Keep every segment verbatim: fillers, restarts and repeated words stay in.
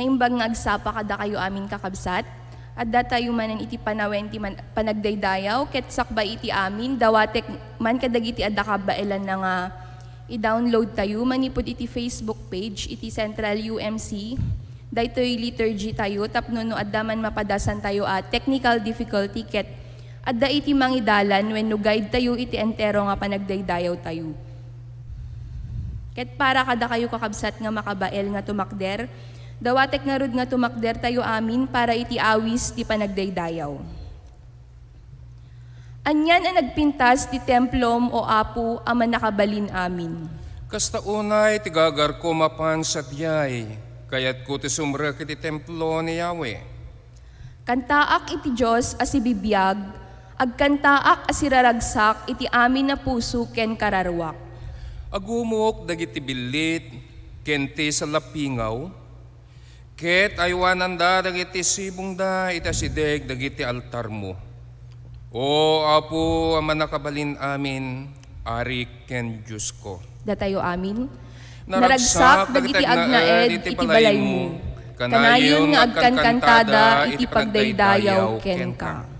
Naimbag nga agsapa kadakayo amin, kakabsat. Adda tayo manen iti panawen ti man-, panagdaydayaw, ket sakbay iti amin, dawatek man kadagiti adda kabaelanna nga i-download tayo manipud iti Facebook page iti Central U M C. Daytoy liturgy tayo tapno no adda man mapadasan tayo a technical difficulty ket adda iti mangidalan wenno guide tayo iti entero nga panagdaydayaw tayo. Ket para kadakayo, kakabsat, nga makabael nga tumakder, dawatek ngarud nga tumakder tayo amin para iti awis ti panagdaydayaw. Anian a nagpintas ti templom, O Apo a Mannakabalin-amin. Kasta unay ti gagarko mapan sadiay, kayatko ti sumrek iti templo ni Yahweh. Kantaak iti Dios a sibibiag, agkantaak a siraragsak iti amin a puso ken kararuak. Agumok dagiti billit ken ti salapingaw, ket aywananda dagiti sibongda iti asideg dagiti altarmo. O Apo a Mannakabalin-amin, Ari ken Diosko. Datayo amin. Naragsak dagiti agnaed iti balaymo. Kanayon nga agkankantada iti pagdaydayaw kenka.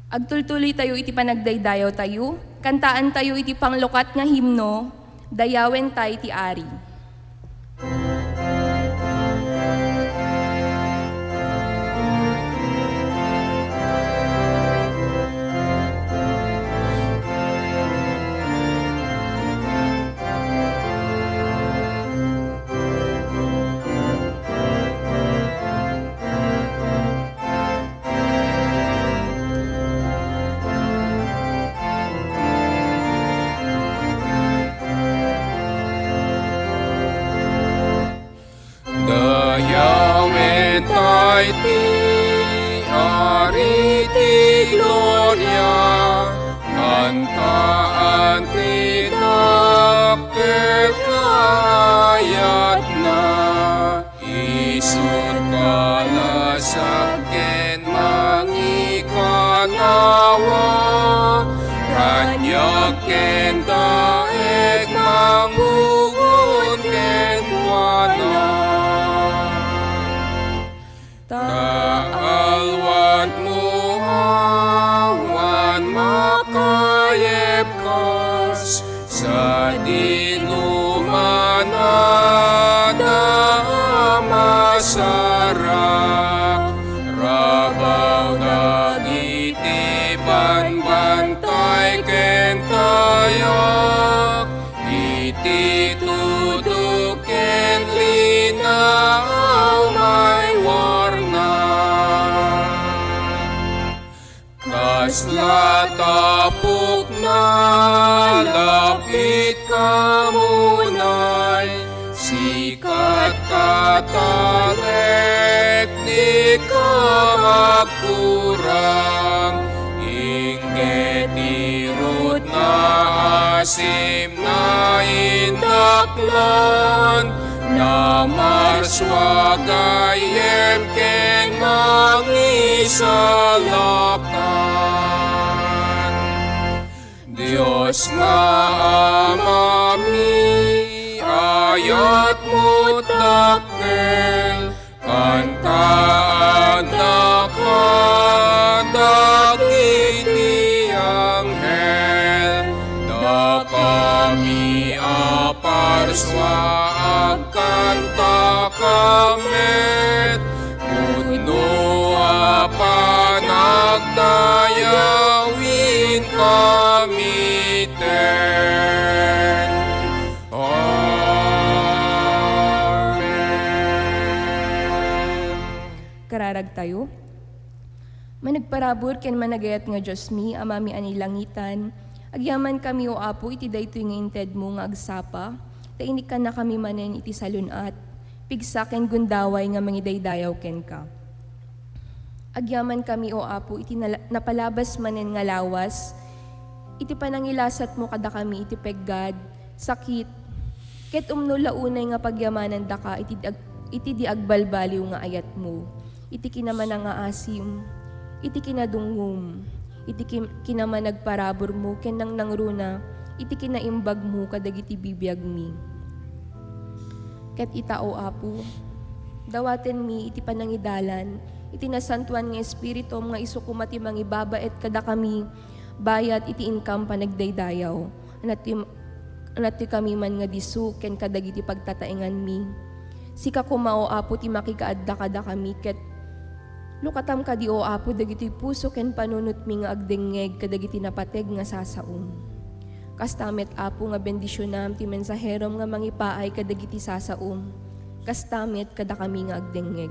Agtultuloy tayo iti panagdaydayaw tayo. Kantaan tayo iti panglukat nga himno, Dayawen Tay ti Ari. Dayawen tay ti Ari ti gloria, kantaan ti dakkel nga ayatna. Isut' kalasag ken mangikanawa, raniag ken daeg mangbugun kenkuana. Ta alwatmo awan makayepkas, sadino man adda a masarak. Rabaw dagiti banbantay ken tayak, iti tudok ken linaaw maywarna. Kasla tapokna, lapit kamunay, sikatka talek, dika magkurang. Inggit ti rutna, asim na indaklan, namarsua gayyem ken mangisalakan. Dios nga Amami, ayatmo dakkel, kantaannak dagiti anghel, dakami a parsua, agkantakami met, pudno a panagdayaw inkami ten. Amen. Kararagtayo. Managparabur ken managayat nga Diosmi, Amami a nailangitan, agyamankami, O Apo, iti daytoy nga intedmo nga agsapa, ta inikkannakami manen iti salun-at, pigsa ken gundaway nga mangidaydayaw kenka. Agyamankami, O Apo, iti nala-, napalabas manen nga lawas, iti panangilasatmo kadakami iti peggad, sakit, ket umno la unay nga pagyamanandaka iti ag-, iti di agbalbaliw nga ayatmo, iti kinamanangaasim, iti kinadungngom, iti kim-, kinamanagparaburmo ken nangnangruna iti kinaimbagmo kadagiti bibiagmi. Ket ita, O Apo, dawatenmi iti panangidalan iti Nasantoan nga Espiritum nga isu koma ti mangibabaet kadakami bayat iti inkam panagdaydayaw. Nattim-, nattikami man nga disso ken kadagiti pagtataenganmi. Sika koma, O Apo, ti makikaadda kadakami, ket lukatam kadi, O Apo, dagitoy puso ken panunotmi nga agdengngeg kadagiti napateg nga sasaom. Kasta met, Apo, nga bendisionam ti mensaherom nga mangipaay kadagiti sasaom. Kasta met kadakami nga agdengngeg.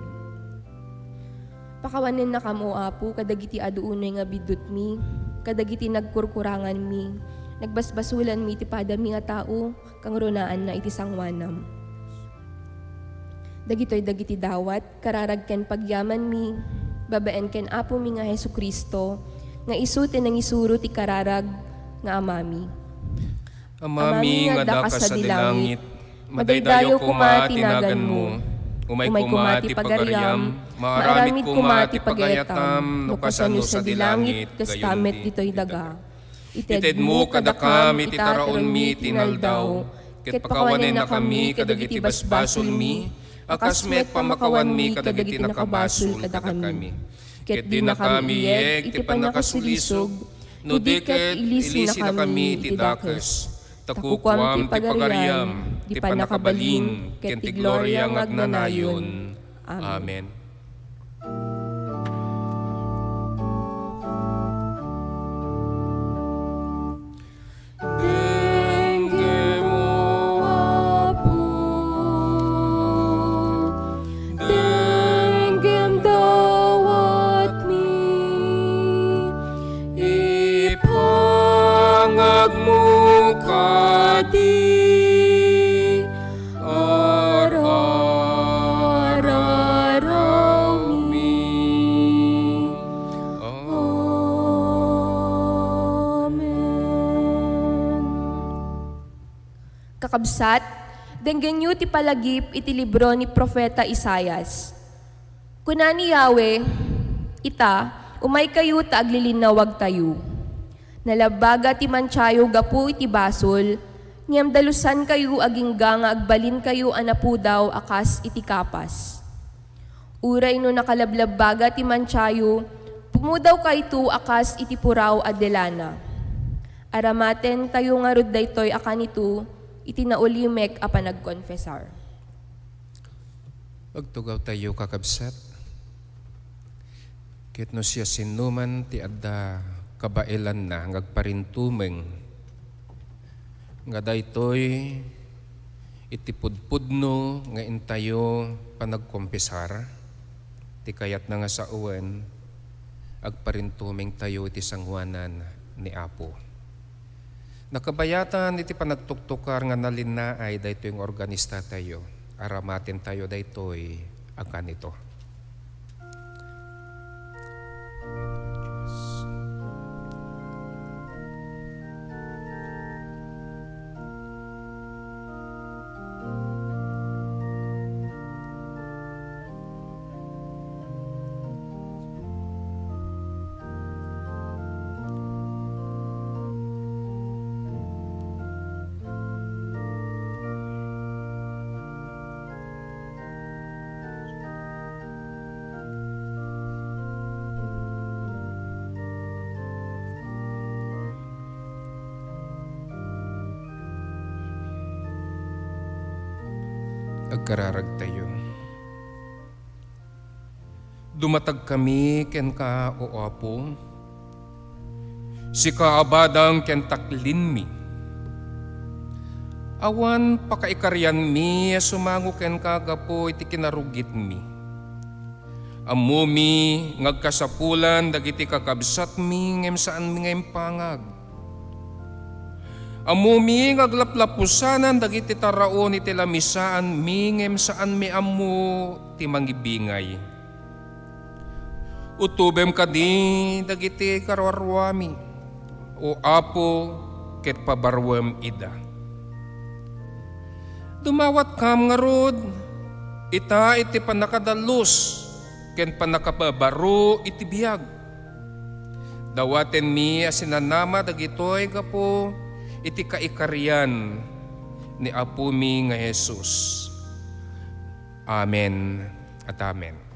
Pakawanennakam, O Apo, kadagiti adu unay nga biddutmi, kadagiti nagkurkuranganmi, nagbasbasolanmi iti padami a tao, kangrunaanna iti sangoanam. Dagitoy dagiti dawat, kararag ken pagyamanmi, babaen ken Apomi nga Jesu-Cristo, nga isu ti nangisuro ti kararag nga Amami. Amami nga adda ka sadi langit, madaydayaw koma ti naganmo. Umay koma ti pagariam, maaramid koma ti pagayatam, no kasano sadi langit, kasta met ditoy daga. Itedmo kadakam iti taraonmi ti inaldaw, ket pakawanennakami kadagiti basbasolmi, a kas met pamakawanmi kadagiti nakabasol kadakami. Ket dinakam iyeg iti pannakasulisog, no di ket ilisinakami iti dakes. Ta kukuam ti pagariam, ti pannakabalin, ken ti gloria nga agnanayon. Amen. Denggem, O Apo, denggem dawatmi, ipangagmo kadi ar-ararawmi. Amen. Kakabsat, denggenyo ti palagip iti libro ni Profeta Isaias. Kuna ni Yahweh, "Ita, umaykayo ta aglilinnawagtayo. Nalabbaga ti mantiayo gapu iti basol, ngem dalusankayo agingga nga agbalinkayo a napudaw a kas iti kapas. Uray no nakalablabbaga ti mantiayo, pumudawkayto a kas iti puraw a delana." Aramatentayo ngarud daytoy a kanito iti naulimek a panagkonfesar. Agtugawtayo, kakabsat. Ket no siasinoman ti adda kabaelanna nga agparintumeng nga daytoy iti pudpudno nga intayo panagkompisar, ti kayatna nga sawen, agparintumengtayo iti sangoanan ni Apo. Nakabayatan iti panagtuktukar nga nalinnaay daytoy nga organistatayo. Aramatentayo daytoy a kanito. Agkararagtayo. Dumatagkami kenka, O Apo. Sika a badang ken taklinmi. Awan pakaikarianmi a sumango kenka gapu iti kinarugitmi. Ammomi nga agkasapulan dagiti kakabsatmi ngem saanmi nga impangag. Ammomi nga aglaplapusanan dagiti taraon iti lamisaanmi ngem saanmi ammo ti mangibingay. Utobem kadi dagiti karuaruami, O Apo, ket pabaruem ida. Dumawatkam ngarud ita iti pannakadallus ken pannakababaro iti biag. Dawatenmi a sinanama dagitoy gapu iti kaikarian ni Apomi nga Jesus. Amen at amen.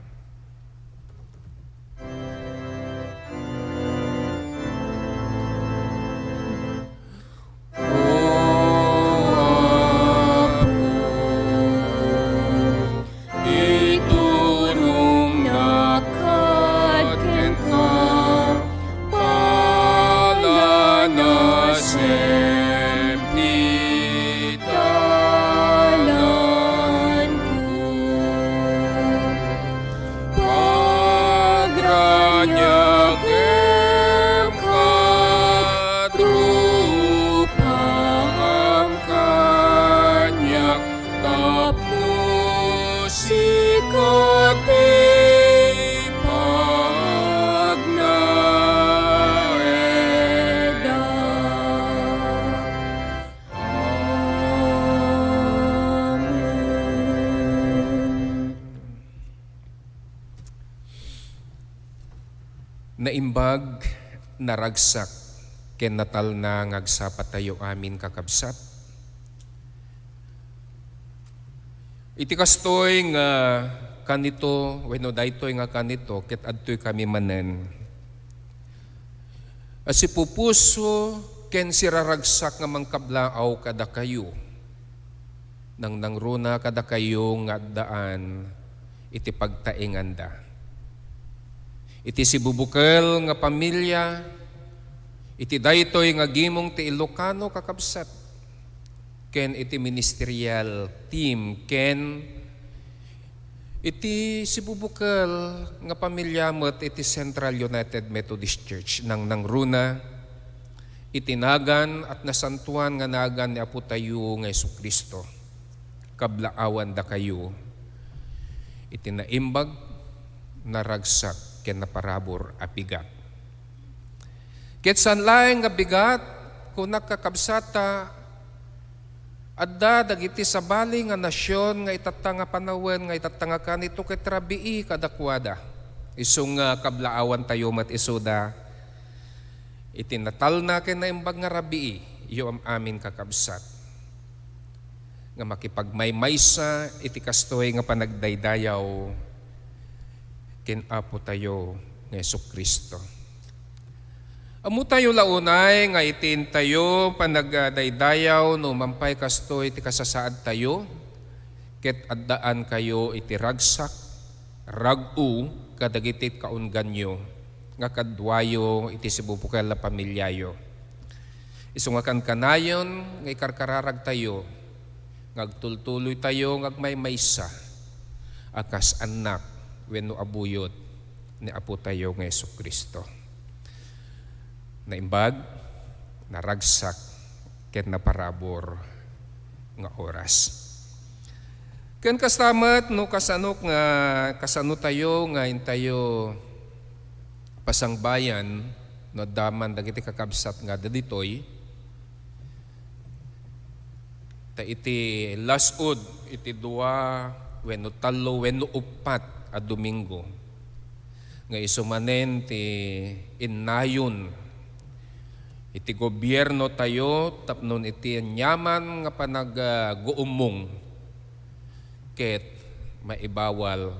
Iturongnak kenka, palana sempit dalanko. Pagraniagem ket rupam kaniak, tapno sika ti pagnaedak. Amen. Naimbag, naragsak, ken natalna nga agsapatayo amin, kakabsat. Iti kastoy nga kanito, wenno daytoy nga kanito, ket adtoy kami manen a sipupuso ken siraragsak nga mangkablaaw kadakayo, nangnangruna kadakayo nga addaan iti pagtaenganda. Iti sibubukel nga pamilia, iti daytoy nga gimong ti Ilocano, kakabsat, ken iti ministerial team, ken iti sibubukel nga pamilia met iti Central United Methodist Church, nangnangruna iti nagan at nasantuan nga nagan ni Apotayo nga Jesu-Cristo. Kablaawandakayo iti naimbag, naragsak, ken naparabur a bigat. Ket saan laeng nga bigat, kunak, kakabsat, ta adda dagiti sabali nga nasion nga itatta nga panawen, nga itatta nga kanito ket rabii kadakuada. Isu nga kablaawantayo met isuda iti natalna ken naimbag nga rabii, iyo am-amin, kakabsat, nga makipagmaymaysa iti kastoy nga panagdaydayaw ken Apotayo nga Jesu-Cristo. Ammotayo la unay nga iti intayo panagdaydayaw no uman pay kastoy ti kasasaadtayo, ket addaankayo iti ragsak, rag-o kadagiti kaungganyo nga kaduayo iti sibubukel a pamiliayo. Isu nga kankanayon nga ikarkararagtayo nga agtultuloytayo nga agmaymaysa a kas annak wenno abuyot ni Apotayo nga Jesu-Cristo. Naimbag, naragsak, ken naparabur nga oras. Ken kasta met, no kasano nga, kasanotayo nga intayo pasangbayan, no adda man dagiti kakabsat nga adda ditoy, ta iti las-ud, iti dua wenno tallo wenno uppat a Domingo, nga isu manen ti innayon iti gobiernotayo tapno iti aniaman nga panagguummong ket maibawal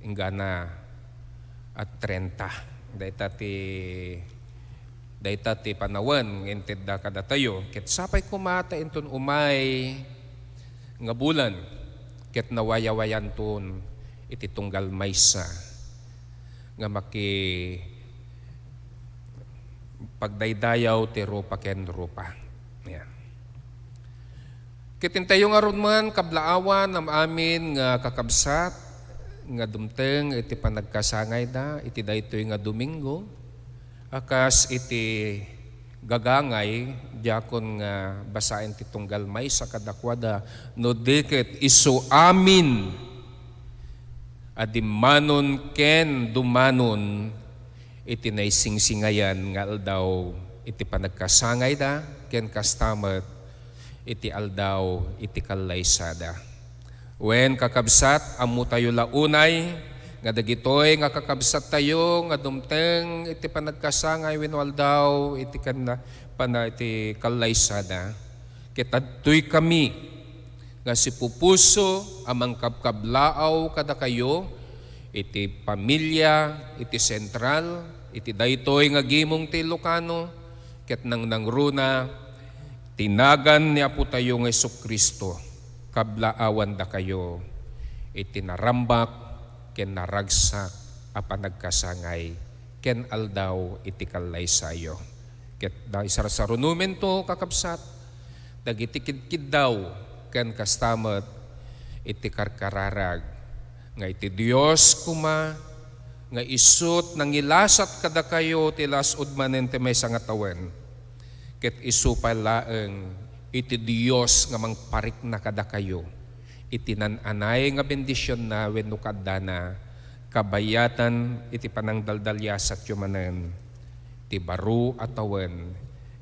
inggana a trenta. Dayta ti, dayta ti panawen nga intedda kadatayo. Ket sapay koma ta inton umay nga bulan, ket nawayawayanton iti tunggal maysa nga makipagdaydayaw ti rupa ken rupa. Ayan. Ket intayo ngarud man, kablaawan, am-amin nga kakabsat, nga dumteng iti panagkasangayda iti daytoy nga Domingo, a kas iti gagangay, diakon nga basaen ti tunggal maysa kadakuada, no di ket isu amin a dimmanon ken dumanon iti naisingsingayan nga aldaw iti panagkasangayda ken kasta met iti aldaw iti kallaysada. Wen, kakabsat, ammotayo la unay nga dagitoy nga kakabsattayo nga dumteng iti panagkasangay wenno aldaw iti kanna-, pana-, iti kallaysada. Ket adtoy kami nga sipupuso a mangkabkablaaw kadakayo iti pamilia, iti sentral, iti daytoy nga gimong ti Ilocano, ket nangnangruna ti nagan ni Apotayo nga Jesu-Cristo, kablaawandakayo iti narambak ken naragsak a panagkasangay ken aldaw iti kallaysayo. Ket da-, isarsarunomento, kakabsat, dagiti kidkiddaw ken kasta met iti karkararag nga iti Dios koma nga isut' nangilasat kadakayo ti las-ud manen ti maysa nga tawen, ket isu pay laeng iti Dios nga mangparikna kadakayo iti nan-anay nga bendisionna wenno kaaddana, kabayatan iti panangdaldaliasatyo manen ti baro a tawen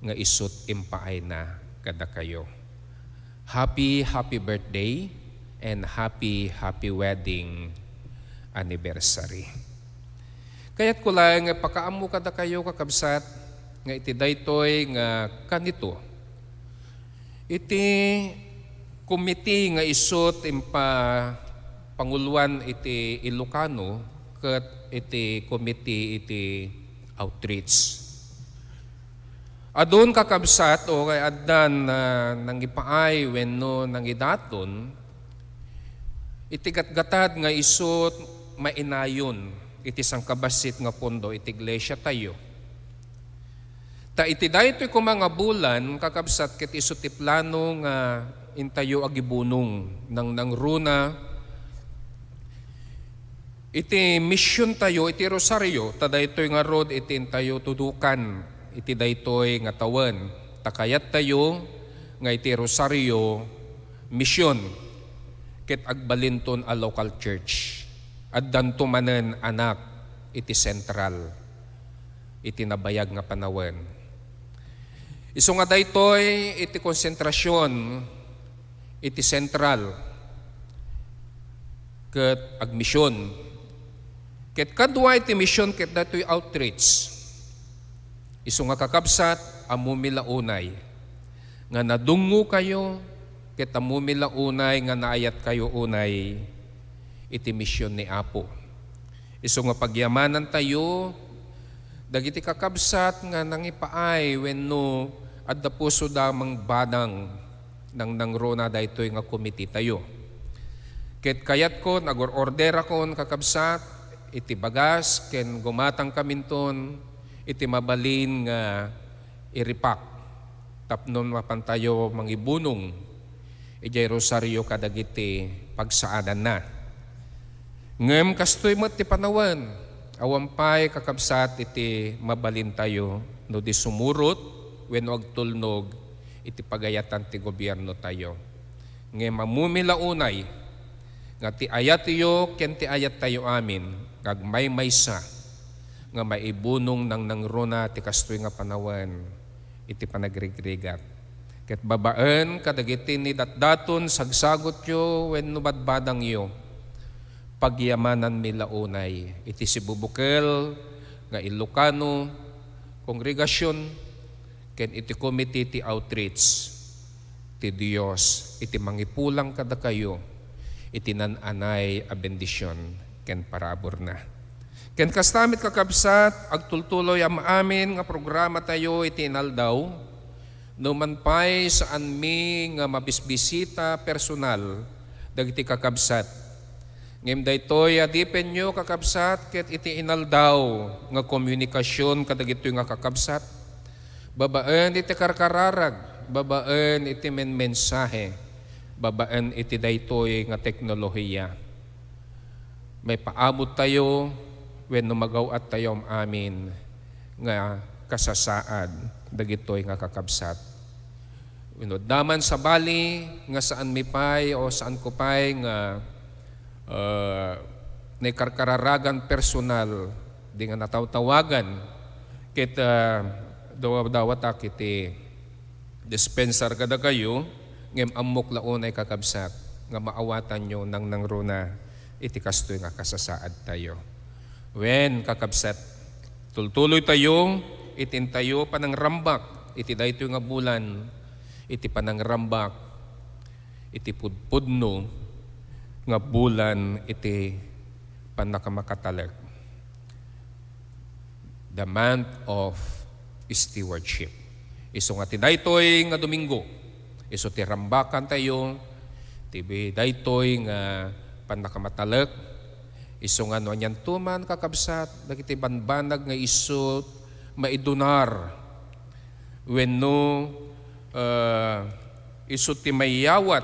nga isut' impaayna kadakayo. Happy, happy birthday and happy, happy wedding anniversary. Kayatko laeng nga ipakaammo kadakayo, kakabsat, nga iti daytoy nga kanito, iti committee nga isut' impa-, panguloan iti Ilocano ket iti committee iti outreach. Adun, kakabsat, o kay addan, ah, nangipaay wenno nangidaton iti gatgatad nga isut' mainayon iti sangkabassit nga pondo iti iglesiatayo. Ta iti daytoy koma nga bulan, kakabsat, ket isu ti plano nga intayo agibunong nangnangruna iti misiontayo iti Rosario, ta daytoy ngarud iti intayo tudukan iti daytoy nga tawen. Ta kayattayo nga iti Rosario, mision, ket agbalinton a local church. Addanto manen anak iti sentral iti nabayag nga panawen. Isu nga daytoy iti konsentrasion iti sentral ket agmision. Ket kadua iti mision ket daytoy outreach. Isu nga, kakabsat, ammomi la unay nga nadungngokayo ket ammomi la unay nga naayatkayo unay iti mision ni Apo. Isu nga pagyamanantayo dagiti kakabsat nga nangipaay wenno adda pusoda mangbadang nangnangruna daytoy nga komitetayo. Ket kayatko, nag-or-orderakon, kakabsat, iti bagas ken gumatangkaminton iti mabalin nga iripak tapno mapantayo mangibunong idiay rosario kadagiti pagsaadanna. Ngem kastoy met ti panawen, awan pay kakabsat iti mabalintayo no di sumurot wenno agtulnog iti pagayatan ti gobiernotayo. Ngem ammomi la unay nga ti ayatyo ken ti ayattayo amin nga agmaymaysa nga maibunong nangnangruna ti kastoy nga panawen iti panagrigrigat. Ket babaen kadagiti nidatdaton sagsagutyo wenno badbadangyo, pagyamananmi la unay iti sibubukel nga Ilocano kongregasion ken iti Committee ti Outreach ti Dios iti mangipulang kadakayo iti nan-anay a bendision ken paraburna. Ken kasta met, kakabsat, agtultuloy am-amin nga programatayo iti inaldaw, no man pay saanmi nga mabisbisita personal dagiti kakabsat. Ngem daytoy adipenyo, kakabsat, ket iti inaldaw nga komunikasion kadagitoy nga kakabsat, babaen iti karkararag, babaen iti menmensahe, babaen iti daytoy nga teknolohiya. Maipaabut tayo wenno magaw-at tayo am-amin nga kasasaad dagitoy nga kakabsat. Wenno adda man sabali nga saan mi pay o saan ko pay nga, ah, naikarkararagan personal, di nga natawtawagan, ket, ah, dawa-, dawatak iti dispensar kadakayo, ngem ammok la unay, kakabsat, nga maawatanyo nangnangruna iti kastoy nga kasasaad tayo. Wen, kakabsat, tultuloy tayo iti intayo panangrambak iti daytoy nga bulan, iti panangrambak iti pudpudno nga bulan iti pannakamakatalik, the month of stewardship. Isu nga ti daytoy nga Domingo, isu ti rambakantayo ti bi-, daytoy nga pannakamatalek, isu nga no anianto man, kakabsat, dagiti banbanag nga isu maidunar wenno, ah, isu ti mayawat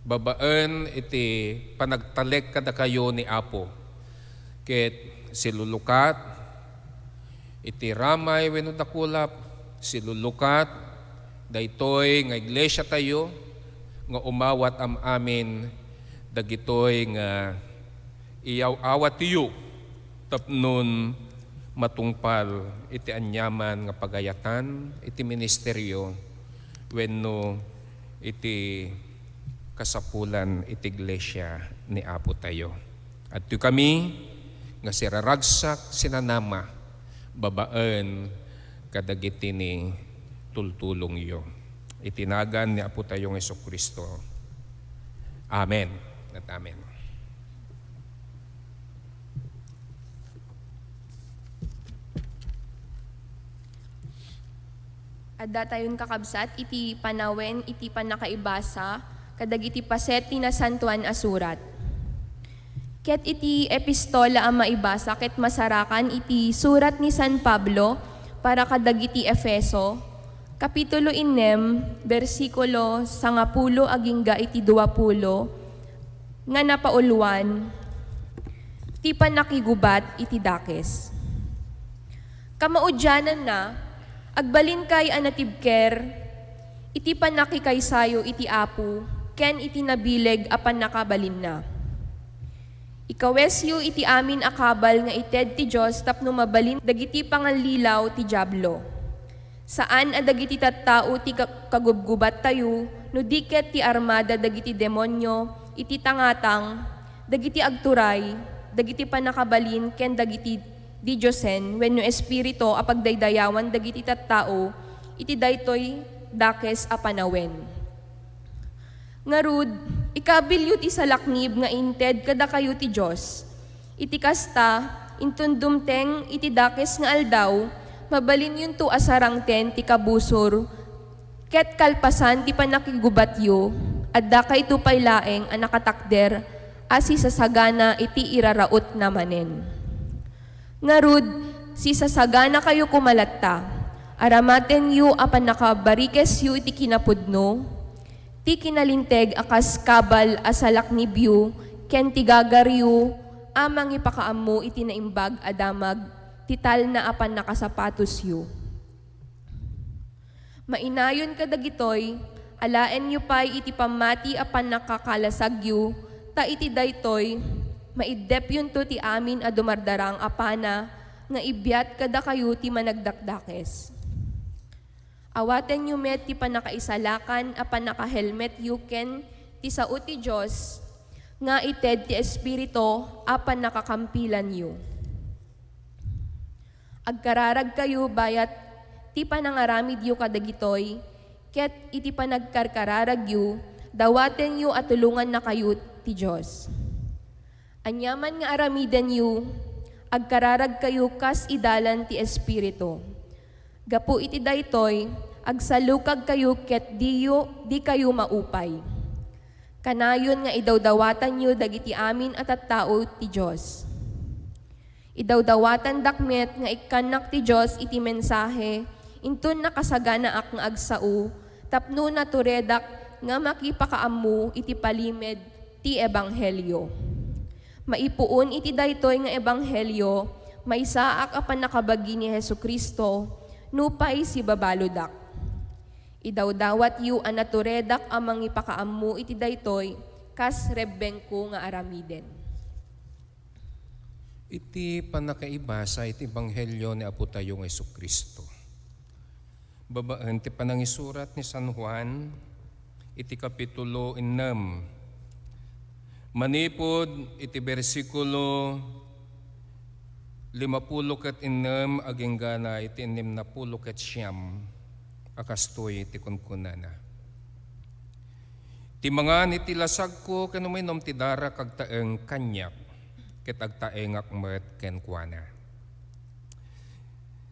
babaen iti panagtalek kadakayo ni Apo. Ket silulukat iti ramay wenno dakulap, silulukat daytoy nga iglesiatayo nga umawat am-amin dagitoy nga iyaw-awatyo tapnon matungpal iti aniaman nga pagayatan iti ministerio wenno iti kasapulan iti iglesia ni Apo tayo. Adtoy kami nga siraragsak sinanama babaen kadagiti ni tultulongyo. Iti nagan ni Apo tayo nga Jesu-Cristo. Amen. At amen. Adda tayon, kakabsat, iti panawen iti pannakaibasa kadagiti paset ti Nasantoan a Surat. Ket iti epistola a maibasa ket masarakan iti surat ni San Pablo para kadagiti Efeso, kapitulo innem, bersikulo sangapulo agingga iti duapulo, nga napauluan ti pannakigubat iti dakes. Kamaudiananna, agbalinkay a natibker iti pannakikaysayo iti Apo ken iti nabileg a pannakabalinna. Ikawesyo iti amin a kabal nga ited ti Dios tapno mabalin dagiti pangallilaw ti Diablo. Saan a dagiti tattao ti ka-, kagubgubattayo, no di ket ti armada dagiti demonio iti tangatang, dagiti agturay, dagiti pannakabalin ken dagiti didiosen wenno espiritu a pagdaydayawan dagiti tattao iti daytoy dakes a panawen. Ngarud, ikabilyo ti salaknib nga inted kadakayo ti Dios. Iti kasta, inton dumteng iti dakes nga aldaw, mabalinyonto a sarangten ti kabusor, ket kalpasan ti pannakigubatyo, adda kayto pay laeng a nakatakder a sisasagana iti irarautna manen. Ngarud, sisasaganakayo koma latta. Aramatenyo a pannakabarikesyo iti kinapudno, ti kinalinteg a kas kabal a salaknibyo, ken ti gagaryo a mangipakaammo iti naimbag a damag ti talna a pannakasapatosyo. Mainayon kadagitoy, alaenyo pay iti pammati a pannakakalasagyo, ta iti daytoy, maiddepyonto ti amin a dumardarang a pana nga ibiat kadakayo ti managdakdakes. Awatenyo met ti pannakaisalakan a pannakahelmetyo ken ti sao ti Dios nga ited ti Espiritu a pannakakampilanyo. Agkararagkayo bayat ti panangaramidyo kadagitoy, ket iti panagkarkararagyo, dawatenyo a tulongannakayo ti Dios. Aniaman nga aramidenyo, agkararagkayo kas idalan ti Espiritu. Gapu iti daytoy, agsalukagkayo ket diyo, dikayo maupay. Kanayon nga idawdawatanyo dagiti amin a tattao ti Dios. Idawdawatandak met nga ikkannak ti Dios iti mensahe inton nakasaganaak nga agsao tapno naturedak nga makipakaammo iti palimed ti ebanghelio. Maipuon iti daytoy nga ebanghelio, maysaak a pannakabagi ni Jesu-Cristo, nupay sibabaludak. Idawdawatyo a naturedak a mangipakaammo iti daytoy kas rebbengko nga aramiden. Iti pannakaibasa iti ebanghelio ni Apotayo nga Jesu-Cristo. Babaen ti panangisurat ni San Juan iti kapitulo ennem, manipud iti bersikulo limapulo ket ennem agingga iti ennem napulo ket siam, a kastoy ti kunkunana: Ti mangan iti lasagko ken uminom ti darak agtaeng kaniak, ket agtaengak met kenkuana.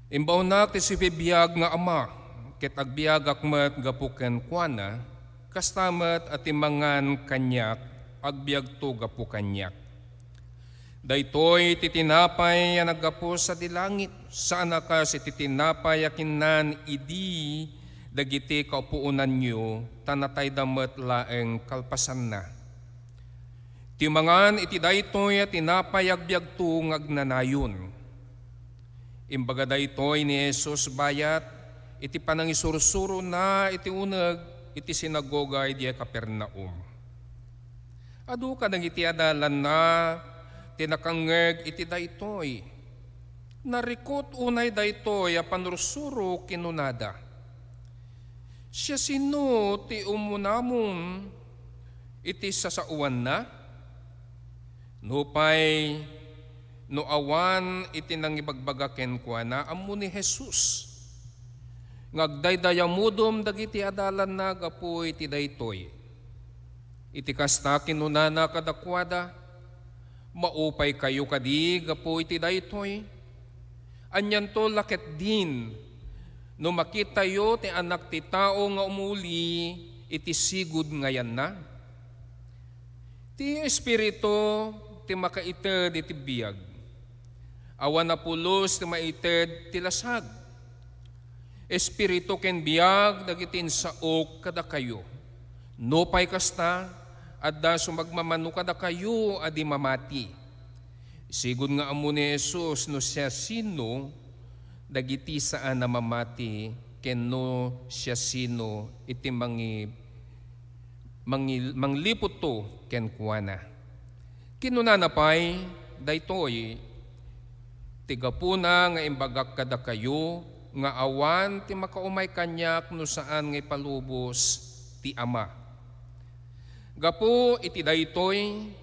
Imbawnak ti sibibiag nga Ama, ket agbiagak met gapu kenkuana, kasta met a ti mangan kaniak, agbiagto gapu kaniak. Daytoy ti tinapay a naggapu sadi langit, saan a kas iti tinapay a kinnan idi dagiti kaupuonanyo, ta natayda met laeng kalpasanna. Ti mangan iti daytoy a tinapay agbiagto nga agnanayon. Imbaga daytoy ni Jesus bayat iti panangisursurona iti uneg iti sinagoga idiay Capernaum. Adu kadagiti adalanna ti nakangngeg iti daytoy. Narikut unay daytoy a pannursuro, kinunada, "Siasino ti umunamon iti sasaoanna? Nupay no awan iti nangibagbaga kenkuana, ammo ni Jesus nga agdaydayamudom dagiti adalanna gapu iti daytoy." Iti kasta, kinunana kadakuada, "Maupaykayo kadi gapu iti daytoy? Anianto la ketdin no makitayo ti Anak ti Tao nga umuli iti sigud nga yanna? Ti Espiritu ti makaited iti biag. Awan a pulos ti maited ti lasag. Espiritu ken biag dagiti insaok kadakayo. Nupay kasta, adda sumagmamano kadakayo a di mamati." Sigud nga ammo ni Jesus no siasino dagiti saan a mamati ken no siasino iti mangi-, mangi-, mangliputto kenkuana. Kinunana pay, "Daytoy ti gapuna nga imbagak kadakayo nga awan ti makaumay kaniak no saan nga ipalubos ti Ama." Gapu iti daytoy,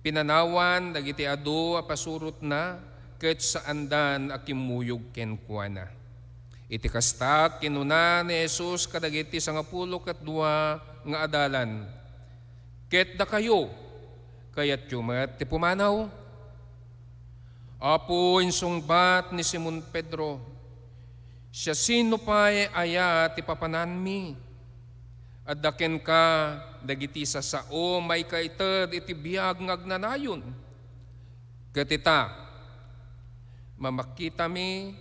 pinanawan dagiti adu a pasurotna ket saandan a kimmuyog kenkuana. Iti kasta, kinuna ni Jesus kadagiti sangapulo ket dua nga adalan, "Ket dakayo, kayatyo met ti pumanaw?" "Apo," insungbat ni Simon Pedro, "siasino pay aya ti papananmi? Adda kenka dagiti sasao maikaited iti biag nga agnanayon. Ket ita, mamakitami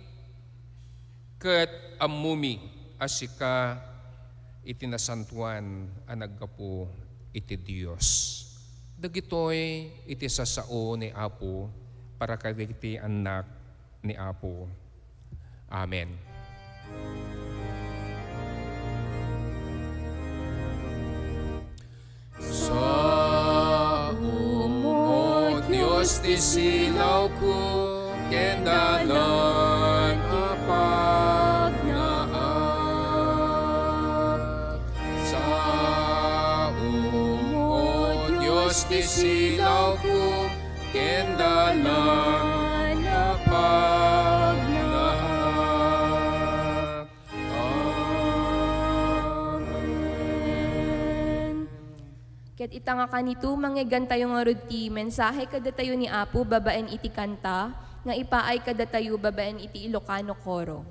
ket ammomi a sika iti nasantoan a naggapu iti Dios." Dagitoy iti sasao ni Apo para kadagiti annak ni Apo. Amen. Saom, O Dios, ti silawko, ken dalan a pagnaak. Saom, O Dios, ti silawko, ken dalan a pagnaak. Amen. Ket ita nga kanito, mangngeggantayo ngarud ti mensahe kadatayo ni Apo babaen iti kanta nga ipaay kadatayo babaen iti Ilocano Coro.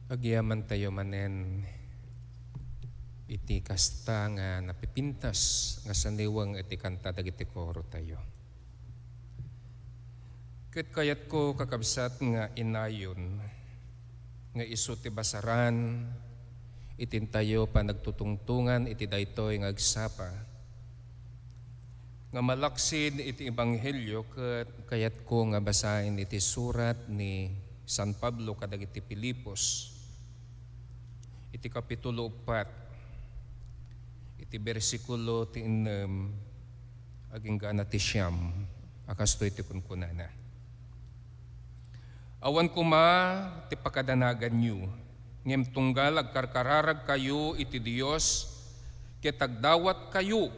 Agyamantayo manen iti kasta nga napipintas nga saniweng iti kanta dagiti korotayo. Ket kayatko, kakabsat, nga inayon nga isu ti basaran iti intayo panagtutungtungan iti daytoy nga agsapa nga malaksid iti Ebanghelio, ket kayatko nga basaen iti surat ni San Pablo kadagiti Filipos, iti kapitulo uppat, iti bersikulo ti ennem agingga na ti siam, a kastoy ti kunkunana. Awan koma ti pakadanaganyo, ngem tunggal agkarkararagkayo iti Dios ket agdawatkayo,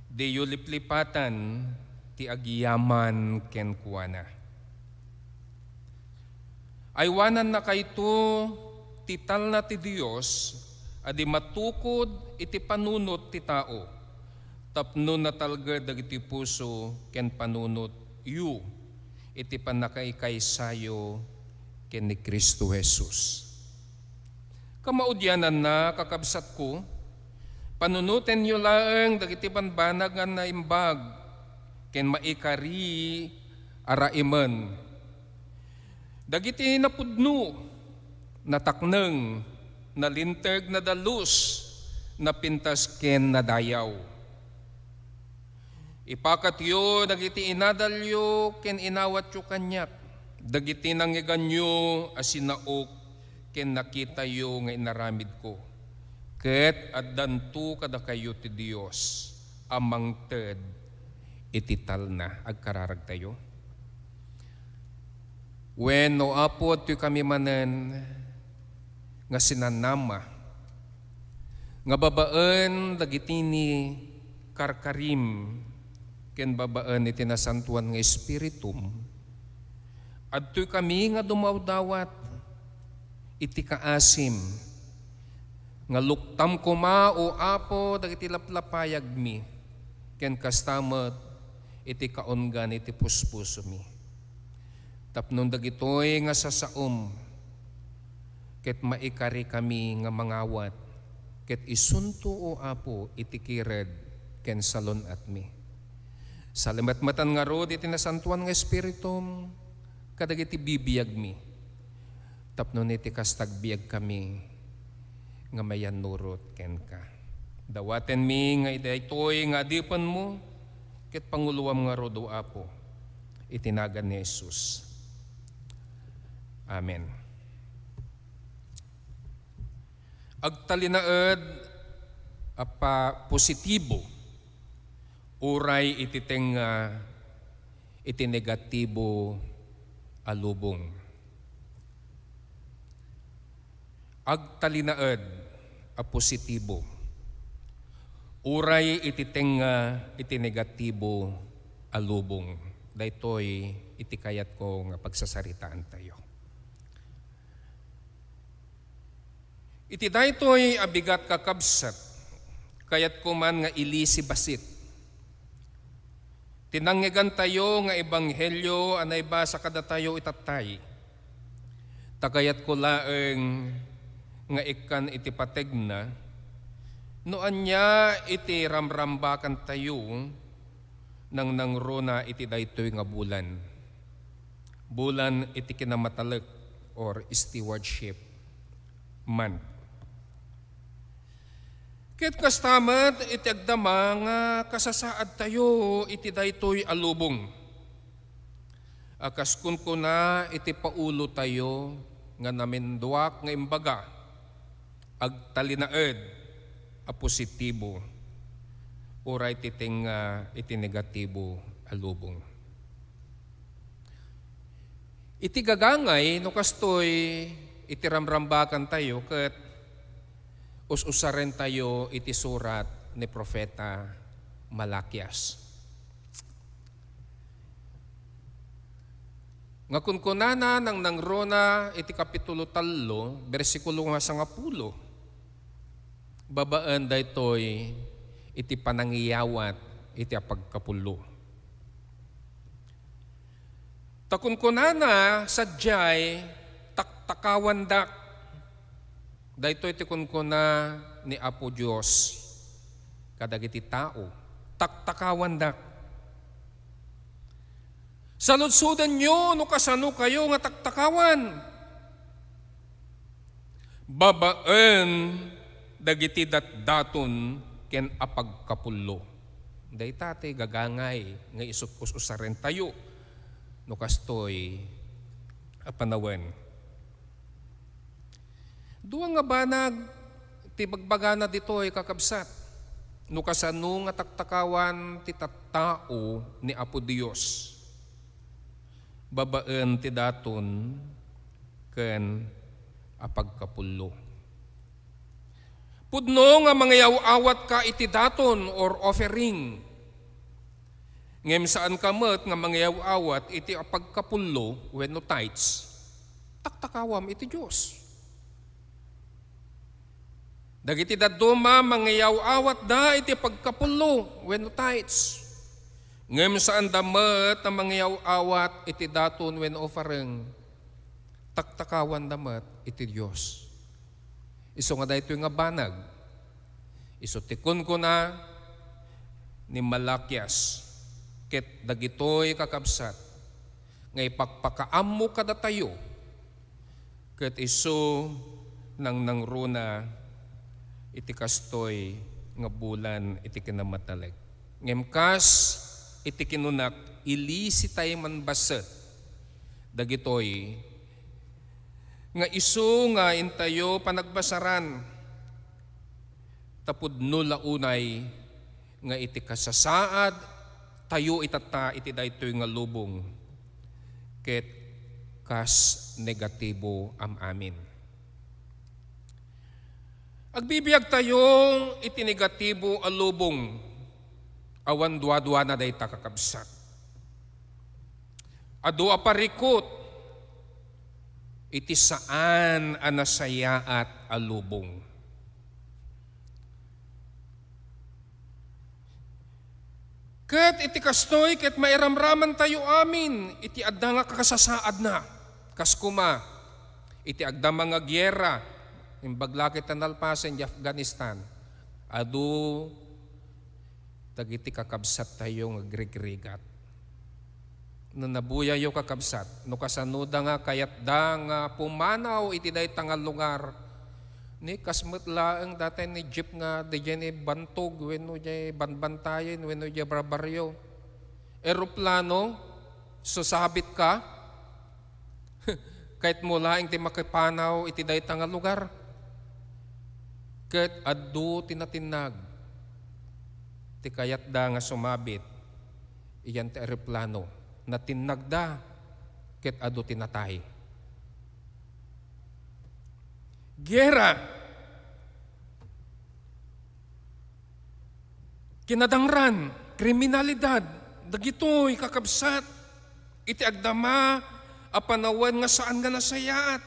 diyo liplipatan ti agyaman kenkuana. Aywanannakayto ti talna ti Dios a di matukod iti panunot ti tao, tapno natalged dagiti puso ken panunotyo iti pannakaikaysayo ken ni Cristo Jesus. Kamaudiananna, kakabsatko, panunotenyo laeng dagiti bambanag nga naimbag ken maikari a raimen. Dagiti napudno, natakneng, nalinteg, nadalus, napintas ken nadayaw. Ipakatyo dagiti inadalyo ken inawatyo kaniak, dagiti nangngeganyo a sinaok ken nakitayo nga inaramidko, ket addanto kadakayo ti Dios a mangted iti talna. Agkararagtayo. Wen, O Apo, adtoykami manen nga sinanama nga babaen dagiti ni karkarim ken babaen iti Nasantoan nga Espiritum, adtoykami nga dumawdawat iti kaasim nga luktam koma, O Apo, dagiti laplapayagmi, ken kasta met iti kaunggan iti puspusomi. Tapno dagitoy nga sasaom, ket maikarikami nga mangawat, ket isunto, O Apo, iti kired ken salun-atmi. Salimetmetan ngarud iti Nasantoan nga Espiritum kadagiti bibiagmi, tapno iti kasta, agbiagkami nga mayannurot kenka. Dawatenmi nga daytoy nga adipenmo ket panguloam ngarud, O Apo, iti nagan ni Jesus. Amen. Agtalinaed a pa-, positibo uray iti tengnga iti negatibo a lubong. Agtalinaed a positibo. Uray iti tengnga iti negatibo a lubong. Daytoy iti kayatko nga pagsasaritaantayo. Iti daytoy a bigat, kakabsat, kayatko man nga ilisi bassit ti nangngegantayo nga ebanghelio a naibasa kadatayo itattay. Ta kayatko laeng nga ikkan iti pategna no ania iti ramrambakantayo nangnangruna iti daytoy nga bulan. Bulan iti kinamatalek or stewardship month. Ket kasta met iti agdama nga kasasaadtayo iti daytoy a lubong. A kas kunkuna iti paulotayo nga naminduak nga imbaga, agtalinaed a positibo, uray ti tengnga iti negatibo a lubong. Iti gagangay, no kastoy iti ramrambakantayo ket us-usarentayo iti surat ni Profeta Malakias. Nga kunkunana nangnangruna iti kapitulo tallo, bersikulo nga sangapulo, babaen daytoy iti panangiyawat iti apagkapullo. Ta kunkunana sadiay, "Taktakawandak." Daytoy ti kunkuna ni Apo Dios kadagiti tao, "Taktakawandak." Saludsodenyo no kasano kayo nga taktakawan. Babaen dagiti datdaton ken apagkapullo. Dayta ti gagangay nga isut-us-usarentayo no kastoy a panawen. Dua nga banag ti bagbagana ditoy, kakabsat, no kasano nga taktakawan ti tattao ni Apo Dios babaen ti daton ken apagkapullo. Pudno nga mangiyaw-awatka iti daton or offering, ngem saanka met nga mangiyaw-awat iti apagkapullo wenno tithes, taktakawam iti Dios. Dagiti dadduma, mangiyaw-awatda iti pagkapullo wenno tithes. Ngem saanda met a mangiyaw-awat iti daton wenno offering. Taktakawanda met iti Dios. Isu nga daytoy nga banag, isu ti kunkuna ni Malakias ket dagitoy, kakabsat, nga ipakpakaammo kadatayo ket isu nangnangruna iti kastoy nga bulan iti kinamatalek. Ngem kas iti kinunak, ilisitayo man bassit dagitoy nga isu nga intayo panagbasaran, ta pudno la unay nga iti kasasaadtayo itatta iti daytoy nga lubong ket kas negatibo am-amin. Agbibiagtayo iti negatibo a lubong. Awan duaduana dayta, kakabsat. Adu a parikut iti saan a nasayaat a lubong. Ket iti kastoy ket mairamramantayo amin iti adda nga kasasaadna. Kas koma, iti agdama nga giyera, imbag la ket ta nalpasen di Afghanistan, adu dagiti kakabsattayo nga agrigrigat. No nabuyayo, kakabsat, no kasanoda nga kayatda nga pumanaw iti dayta nga lugar, ni kas met laeng dayta ni jeep nga diay ni bantog wenno diay banbantayen wenno diay barbarrio. Eroplano, sasabitka, kayatmo laeng ti makipanaw iti dayta nga lugar. Ket adu ti natinnag ti kayatda nga sumabit idiay ti eroplano. natinnagda, ket adu ti natay. Gera, kinadangran, kriminalidad, dagitoy, kakabsat, iti agdama a panawen nga saan nga nasayaat.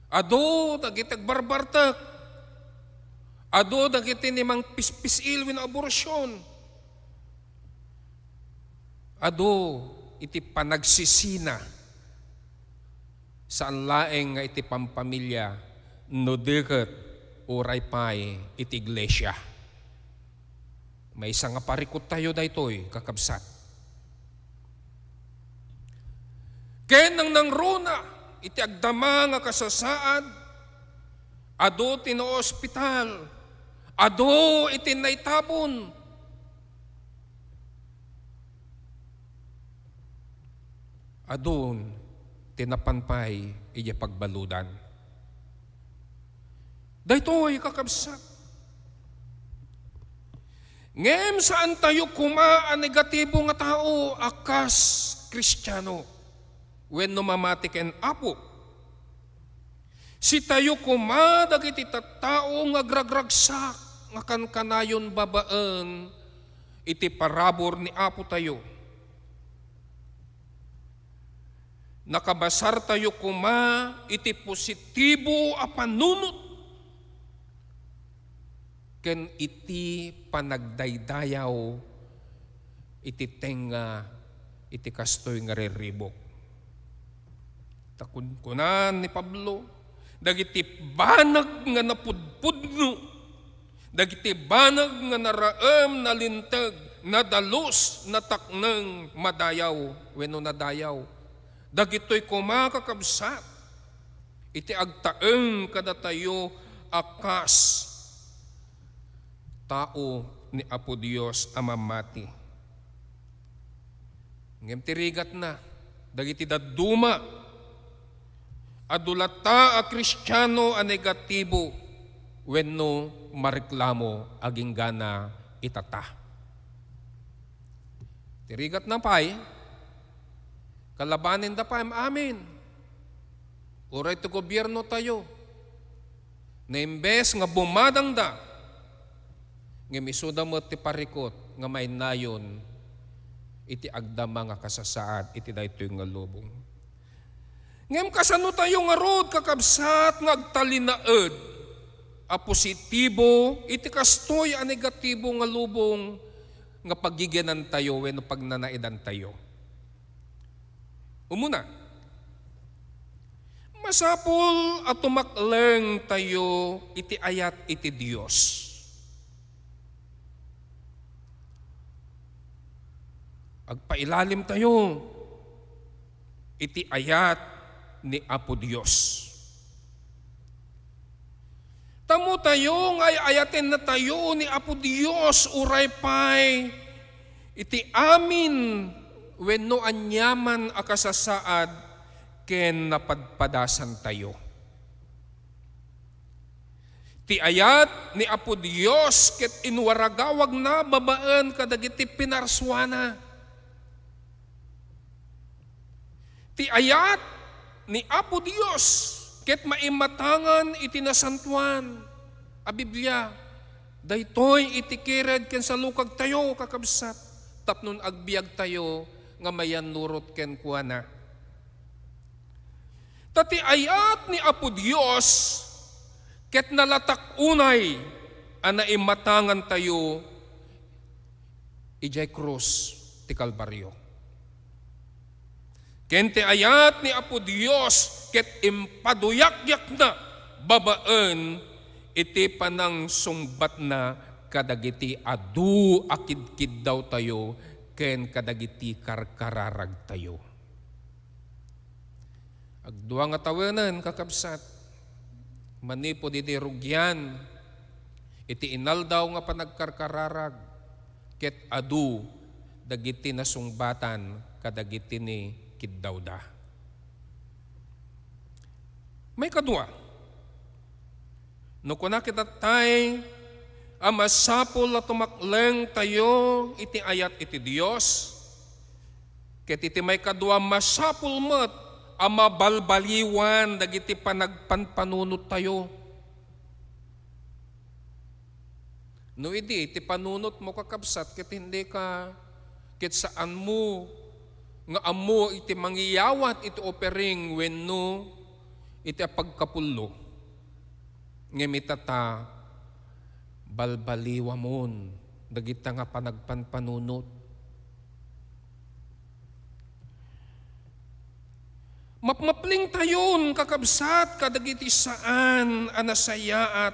Adu dagiti agbarbartek. Adu dagiti ni mangpispis-il wenno aborsion. Adu iti panagsisina, saan laeng nga iti pampamilia, no di ket uray pay iti iglesia. Maysa nga parikut tayo daytoy, kakabsat. Ken nangnangruna iti agdama nga kasasaad, adu ti naospital, adu iti naitabon, adun ti napan pay idiay pagbaludan. Daytoy, kakabsat. Ngem saan tayo koma a negatibo nga tao a kas Kristiano wenno mamati ken Apo. Sitayo koma dagiti tattao nga agragragsak nga kankanayon babaen iti parabur ni Apo tayo. Nakabasar tayo koma iti positibo a panunot ken iti panagdaydayaw iti tengnga iti kastoy nga riribuk. Ta kun-, kunan ni Pablo, dagiti banag nga napudpudno, dagiti banag nga naraem, nalinteg, nadalus, natakneng, madayaw, wenno nadayaw. Dagitoy koma, kakabsat, iti agtaeng kadatayo a kas tao ni Apo Dios a mamati. Ngem ti rigatna, dagiti dadduma, adu latta a Kristiano a negatibo wenno mareklamo agingga itata. Ti rigatna pay, kalabanenda pay am-amin. Uray ti gobierno tayo, na imbes nga bumadangda, ngem isuda met ti parikut nga mainayon iti agdama nga kasasaad iti daytoy nga lubong. Ngem kasano tayo ngarud, kakabsat, nga agtalinaed a positibo iti kastoy a negatibo nga lubong nga pagigianantayo wenno pagnanaedantayo? Umuna, masapul a tumakleng tayo iti ayat iti Dios. Agpailalim tayo iti ayat ni Apo Dios. Tammo tayo nga ay-ayaten natayo ni Apo Dios uray pay iti amin wenno aniaman a kasasaad ken napadpadasan tayo. Ti ayat ni Apo Dios ket inwaragawagna babaen kadagiti pinarsuana. Ti ayat ni Apo Dios ket maimatangan iti nasantoan a Biblia. Daytoy iti kired ken salukagtayo, kakabsat, tapno agbiagtayo nga mayannurot kenkuana. Ta ti ayat ni Apo Dios ket nalatak unay a naimatangantayo idiay krus ti Kalbario. Ken ti ayat ni Apo Dios ket impaduyakyakna babaen iti panangsungbatna kadagiti adu a kidkiddawtayo ken kadagiti karkararagtayo. Agdua nga tawenen, kakabsat, manipud iti rugian iti inaldaw nga panagkarkararag, ket adu dagiti nasungbatan kadagiti ni kiddawda. Maikadua, no kuna kitattay a masapul a tumakleng tayo iti ayat iti Dios, Ket iti maikadua, masapul met a mabalbaliwan dagiti panagpanpanunottayo. No idi, iti panunotmo, kakabsat, ket hindi ka, ket saanmo nga ammo iti mangiyawat iti offering wenno iti apagkapullo, ngem ita ta balbaliwamon dagita nga panagpanpanunot. Mapmaplingtayon, kakabsat, kadagiti saan a nasayaat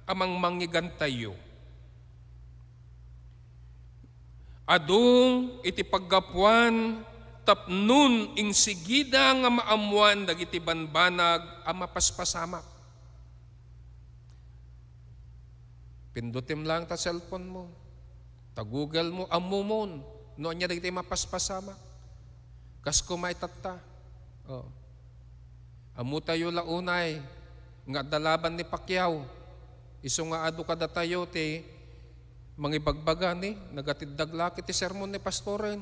a mangmangigantayo. Adu iti paggapuan tapnon insigida nga maammoan dagiti banbanag a mapaspasamak. Pindutem lang ta cellphone mo, ta Google mo, ammomon no ania dagiti mapaspasamak. Kas koma itatta. Oh. Ammotayo la unay nga adda laban ni Pacquiao. Isu nga adu kadatayo ti mangibagbaga ni nagatiddag la ket ti sermon ni pastoren.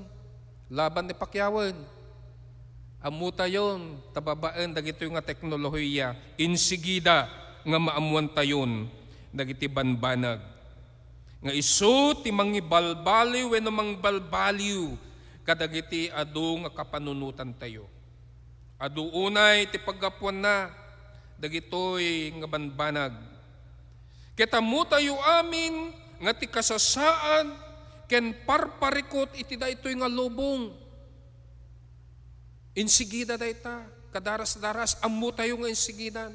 Laban ni Pacquiaoen. Ammotayon ta babaen dagitoy nga teknolohiya, insigida nga maammoantayon dagiti banbanag nga isu ti mangibalbaliw wenno mangbalbaliw kadagiti adu nga kapanunotantayo. Adu unay ti paggapuanna dagitoy nga banbanag. Ket ammotayo amin nga ti kasasaad ken parparikut iti daytoy nga lubong. Insigida dayta, kadarasdaras, ammotayo nga insigidan.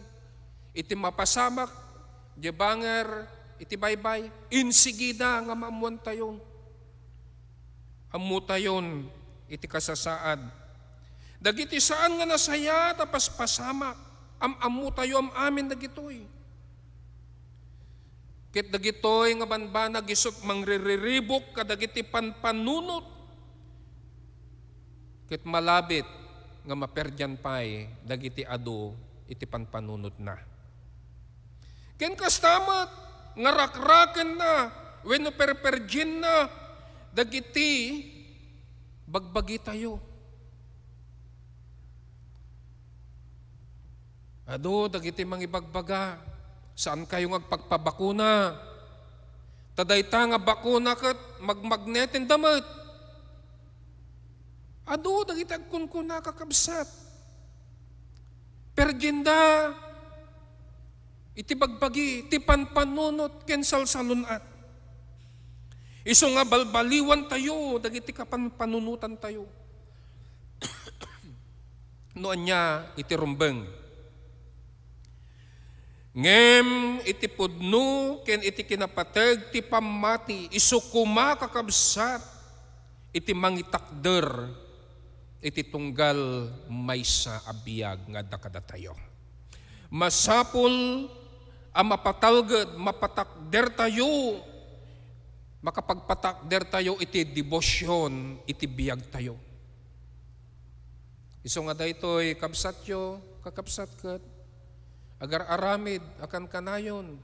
Iti mapasamak, di banger, iti baybay, insigida nga maammoantayo. Ammotayon iti kasasaad. Dagiti saan nga nasayaat a paspasamak, am-ammotayo am-amin dagitoy. Ket dagitoy nga banbanag isut' mangririribuk kadagiti panpanunot, ket malabit nga maperdian pay dagiti adu iti panpanunotna. Ken kasta met nga rakrakenna wenno perperdienna dagiti bagbagitayo. Adu dagiti mangibagbaga, "Saankayo nga agpagpabakuna. Ta dayta nga bakuna ket magmagnetenda met." Adu dagiti agkunkuna, kakabsat. Perdienda iti bagbagi, ti panpanunot ken salsalun-at. Isu nga balbaliwantayo dagiti kapanpanunotantayo. No ania iti rumbeng. Ngem iti pudno ken iti kinapateg ti pammati, isu koma, kakabsat, iti mangitakder iti tunggal maysa a biag nga adda kadatayo. Masapul a mapatalged, mapatakdertayo, makapagpatakdertayo iti debosion iti biagtayo. Isu nga daytoy, kabsatyo, kakabsat, ket agar-aramid a kankanayon.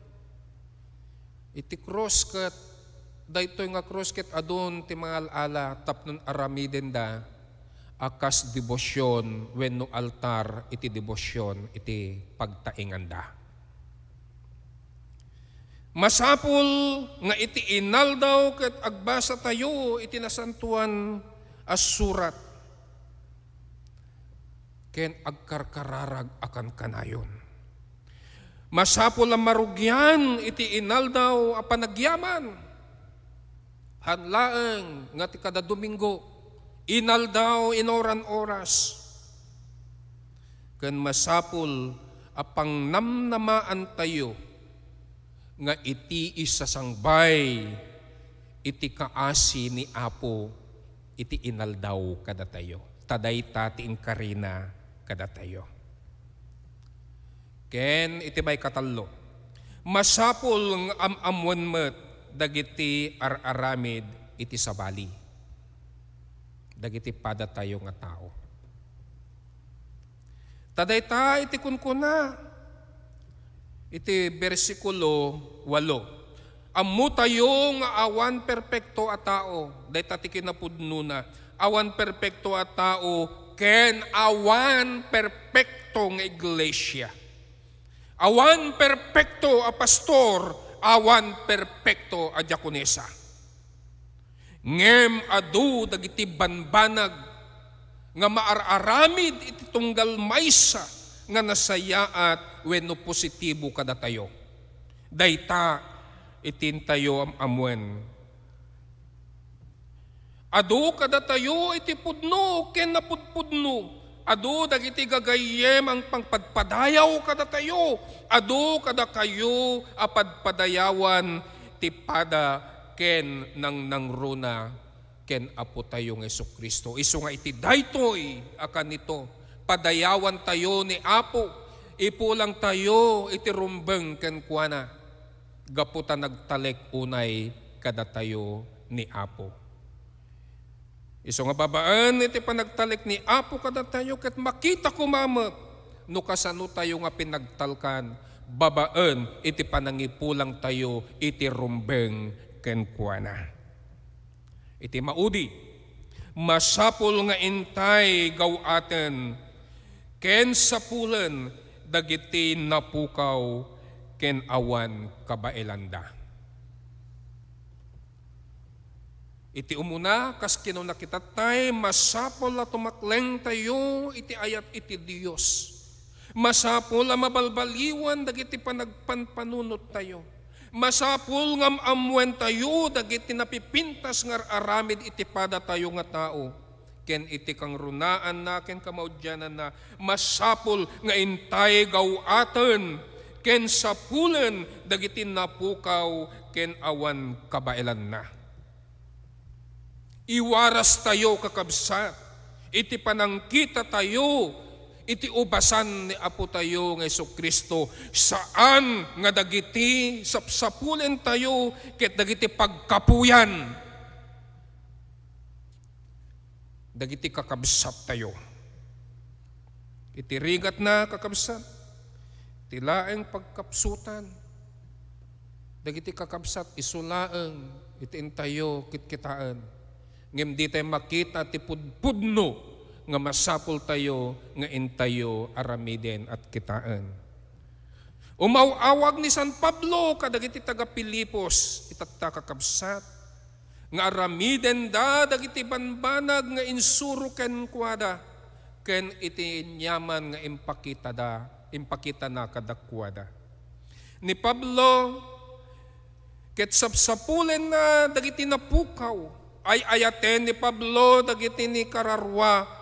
Iti krus ket, daytoy nga krus ket adun ti mangal-ala tapno aramidenda a kas debosion wenno altar iti debosion iti pagtainganda. Masapul nga iti inaldaw ket agbasatayo iti Nasantoan a Surat ken agkarkararag a kankanayon. Masapul a marugian iti inaldaw a panagyaman. Haan laeng nga ti kada Domingo, inaldaw, inoran oras. Ken masapul a pangnamnamaantayo nga iti isasangbay iti kaasi ni Apo iti inaldaw kadatayo. Ta dayta ti inkarina kadatayo. Ken iti maikatallo, masapul nga am-ammoen met dagiti ar-aramid iti sabali, dagiti padatayo nga tao. Ta dayta iti kunkuna iti bersikulo walo, Ammotayo nga awan perpekto a tao, dayta ti kinapudnona. Awan perpekto a tao ken awan perpekto nga iglesia. Awan perpekto a pastor, awan perpekto a diakonesa. Ngem adu dagiti banbanag nga maar-aramid iti tunggal maysa nga nasayaat wenno positibo kadatayo. Dayta iti intayo am-ammoen. Adu kadatayo iti pudno ken napudpudno. Adu dagiti gagayyem a pangpadpadayaw kadatayo. Adu kadakayo a padpadayawan ti pada ken nangnangruna ken Apotayo nga Jesu-Cristo. Isu nga iti daytoy a kanito, padayawantayo ni Apo, ipulangtayo iti rumbeng kenkuana, gapu ta nagtalek unay kadatayo ni Apo. Isu nga babaen iti panagtalek ni Apo kadatayo, ket makita koma met no kasano tayo nga pinagtalkan babaen iti panangipulangtayo iti rumbeng kenkuana. Iti maudi, masapul nga intay gaw-aten ken sapulen dagiti napukaw ken awan kabaelanda. Iti umuna, kas kinuna kitattay, masapul a tumaklengtayo iti ayat iti Dios. Masapul a mabalbaliwan dagiti panagpanpanunottayo. Masapul nga am-ammoentayo dagiti napipintas nga ar-aramid iti padatayo nga tao. Ken iti kangrunaanna ken kamaudiananna, masapul nga intay gaw-aten ken sapulen dagiti napukaw ken awan kabaelanna. Iwarastayo, kakabsat, iti panangkitatayo iti ubasan ni Apotayo nga Jesu-Cristo, saan nga dagiti sapsapulentayo ket dagiti pagkapuyan dagiti kakabsattayo. Iti rigatna, kakabsat, ti laeng pagkapsutan dagiti kakabsat, isu laeng iti intayo kitkitaen. Ngem ditay makita ti pudpudno nga masapultayo nga intayo aramiden at kitaen. Umaw-awag ni San Pablo kadagiti taga-Filipos, itatta, kakabsat, nga aramidenda dagiti banbanag nga insuro kenkuada ken iti aniaman nga impakitada, impakitana kadakuada. Ni Pablo, ket sapsapulenna dagiti napukaw, ay-ayaten ni Pablo dagiti nikararua,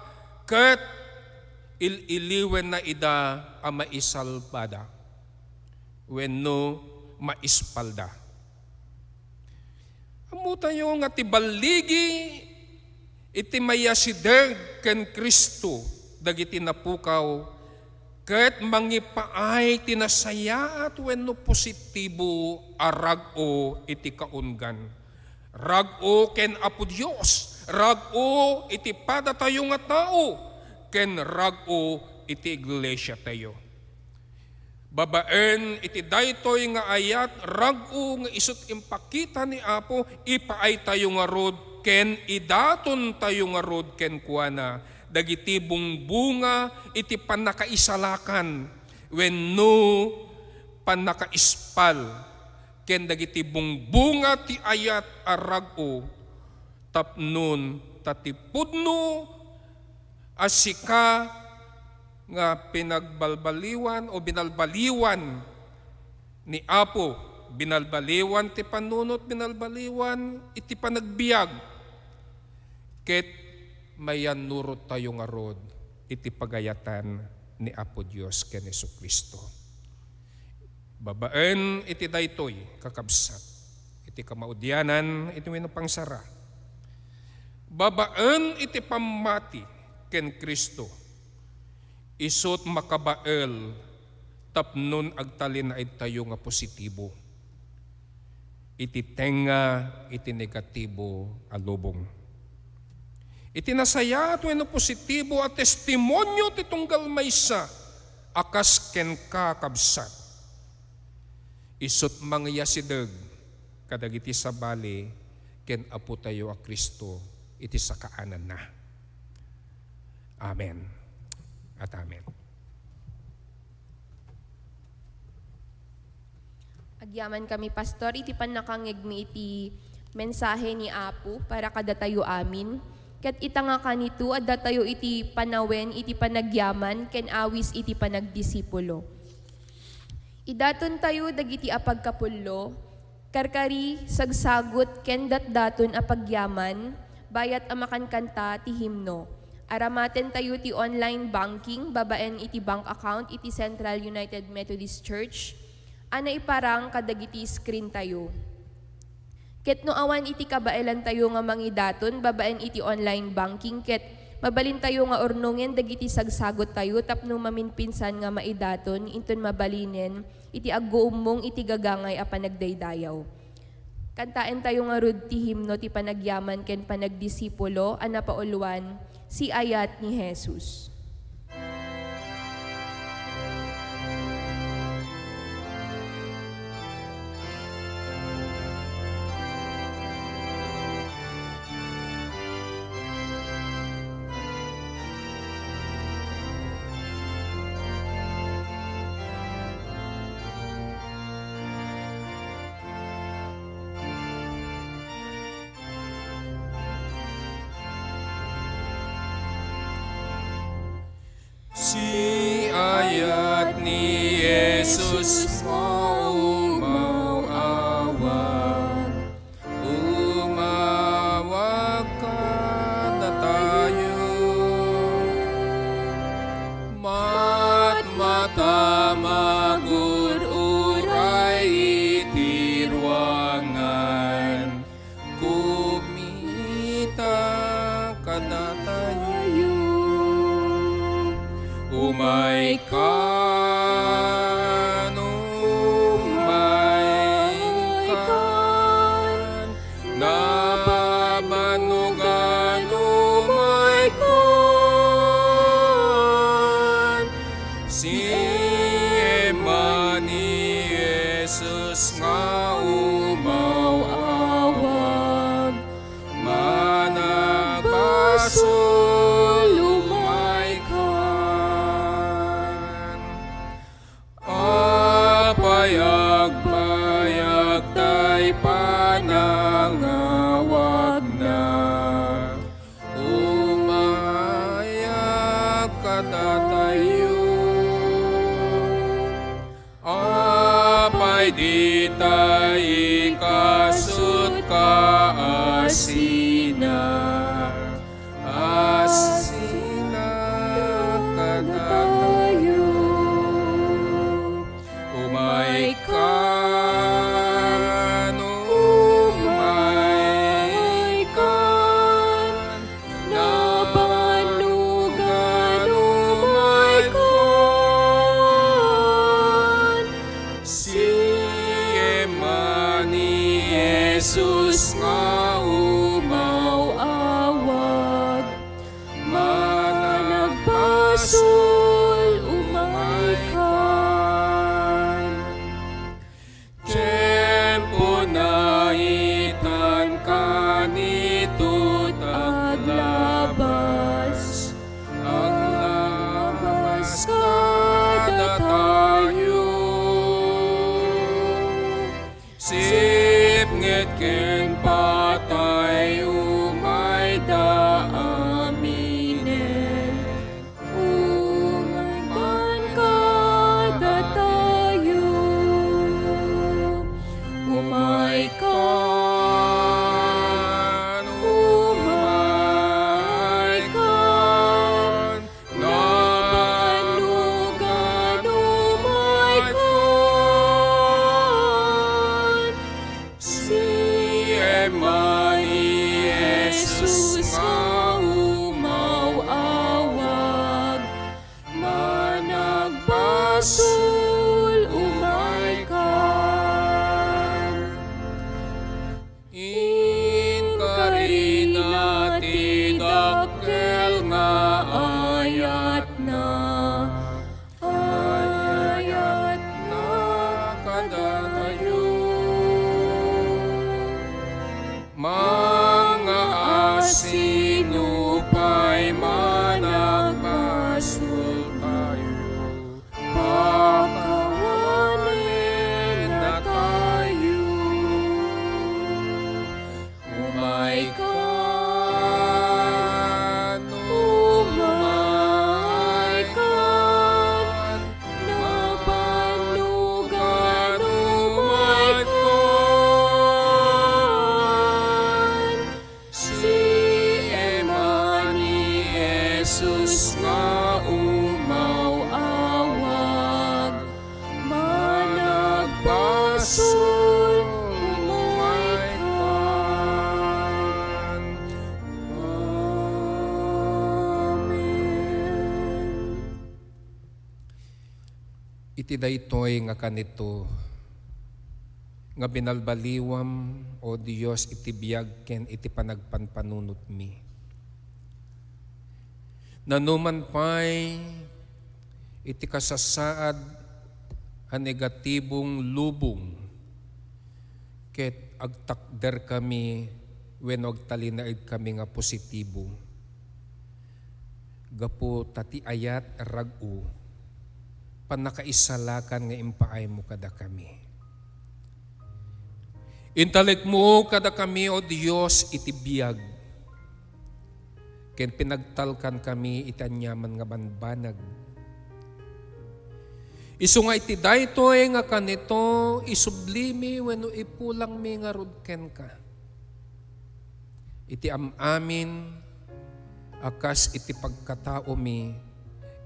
ket il-iliwenna ida a maisalbada wenno maispalda. Ammotayo nga ti balligi iti mayasideg ken Cristo dagiti napukaw ket mangipaay ti nasayaat wenno positibo a rag-o iti kaunggan. Rag-o ken Apo Dios, rag-o iti padatayo nga tao, ken rag-o iti iglesiatayo. Babaen iti daytoy nga ayat, rag-o nga isut' impakita ni Apo, ipaaytayo ngarud ken idatontayo ngarud kenkuana dagiti bungbunga iti pannakaisalakan wenno pannakaispal ken dagiti bungbunga ti ayat a rag-o tapnon ta ti pudno a sika nga pinagbalbaliwan o binalbaliwan ni Apo, binalbaliwan ti panunot, binalbaliwan iti panagbiag, ket mayanurottayo ngarud iti pagayatan ni Apo Dios ken Jesu-Cristo. Babaen iti daytoy, kakabsat, iti kamaudianan iti wenno pangsara, babaen iti pammati ken Cristo, isut' makabael tapnon agtalinaedtayo nga positibo iti tengnga iti negatibo a lubong. Iti nasayaat wenno positibo a testimonio ti tunggal maysa a kas kenka, kabsat, isut' mangiyasideg kadagiti sabali ken Apotayo a Cristo iti sakaananna. Amen at amen. Agyamankami, Pastor, iti pannakangngegmi iti mensahe ni Apo para kadatayo amin. Ket ita nga kanito, addatayo iti panawen iti panagyaman ken awis iti panagdisipulo. Idatontayo dagiti apagkapullo, karkari, sagsagut, ken datdaton a pagyaman, bayat a makankanta ti himno. Aramatentayo ti online banking babaen iti bank account iti Central United Methodist Church a naiparang kadagiti screen tayo. Ket no awan iti kabaelantayo nga mangidaton babaen iti online banking, ket mabalintayo nga urnongen dagiti sagsaguttayo tapno maminpinsan nga maidaton inton mabalinen iti agguummong iti gagangay a panagdaydayaw. Kantaentayo ngarud ti himno ti panagyaman ken panagdisipulo a napauluan, Siayat ni Jesus. Siayat ni Jesus nga umaw-awag, umawag kadatayo. Matmata magur-uray iti ruangan, kumita kadatayo. Umay kan, umay kan, nabannugan umay kan. Siemma ni Jesus nga umaw-awag, managbasul umay kan. Apay agbayag tay panangawagna, umayag kadatayo. Apay dita ikasut ka a sina, a sina kadatayo. Umay kan, umay kan, nabannugan umay kan. Siemma ni Jesus nga umaw-awag, managbasul umay kan. Tiempo na itan kanito aglabas, aglabas kadatayo. Sipnget ken patay umayda aminen. Umay kan kadatayo. Umay kan, umay kan, nabannugan umay kan. Siemma ni Jesus nga umaw-awag, managbasul umay kan. Inkarina ti dakkel nga ayatna, ayatna kadatayo. Jesus nga umaw-awag, managbasol umaykan. Amen. Iti daytoy nga kanito, nga binalbaliwam, O Dios, iti biag ken iti panagpanpanunotmi. Nanuman pay iti kasasaad a negatibong lubong, ket agtakderkami wenno agtalinaedkami nga positibo. Gapu ta ti ayat, rag-o, pannakaisalakan nga impaaymo kadakami. Intalekmo kadakami, O Dios, iti biag, ken pinagtalkankami iti aniaman nga banbanag. Isu nga iti daytoy nga kanito, isublimi wenno ipulangmi ngarud kenka iti am-amin a kas iti pagkataomi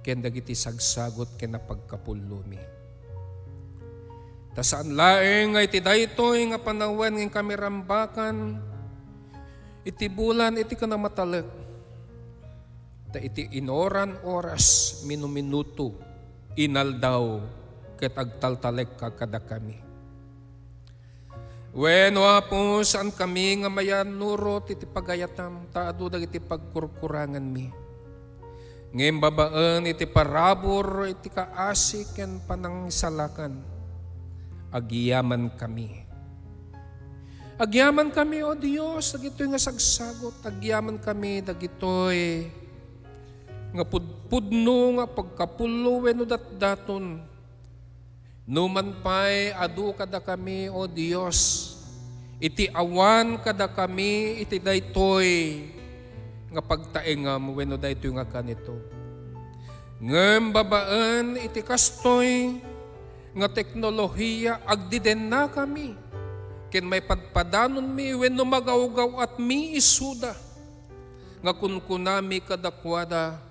ken dagiti sagsagut ken napagkapullomi. Ta saan laeng nga iti daytoy nga panawen nga inkami rambakan iti bulan iti kinamatalek, ta iti inoran oras, minuminuto, inaldaw, ket agtaltalekka kadakami. Wen, O Apo, saankami nga mayannurot iti pagayatam, ta adu dagiti pagkurkuranganmi. Ngem babaen iti parabur iti kaasi ken panangisalakan, agyamankami. Agyamankami, O Dios, dagitoy nga sagsagut. Agyamankami dagitoy nga pudpudno nga pagkapullo wenno datdaton. Numan pay adu kadakami, O Dios, iti awan kadakami iti daytoy nga pagtaengam wenno daytoy nga kanito. Ngem babaen iti kastoy nga teknolohiya, agdidennakami ken maipadpadanonmi wenno magawgaw-atmi isuda nga kunkunami kadakuada,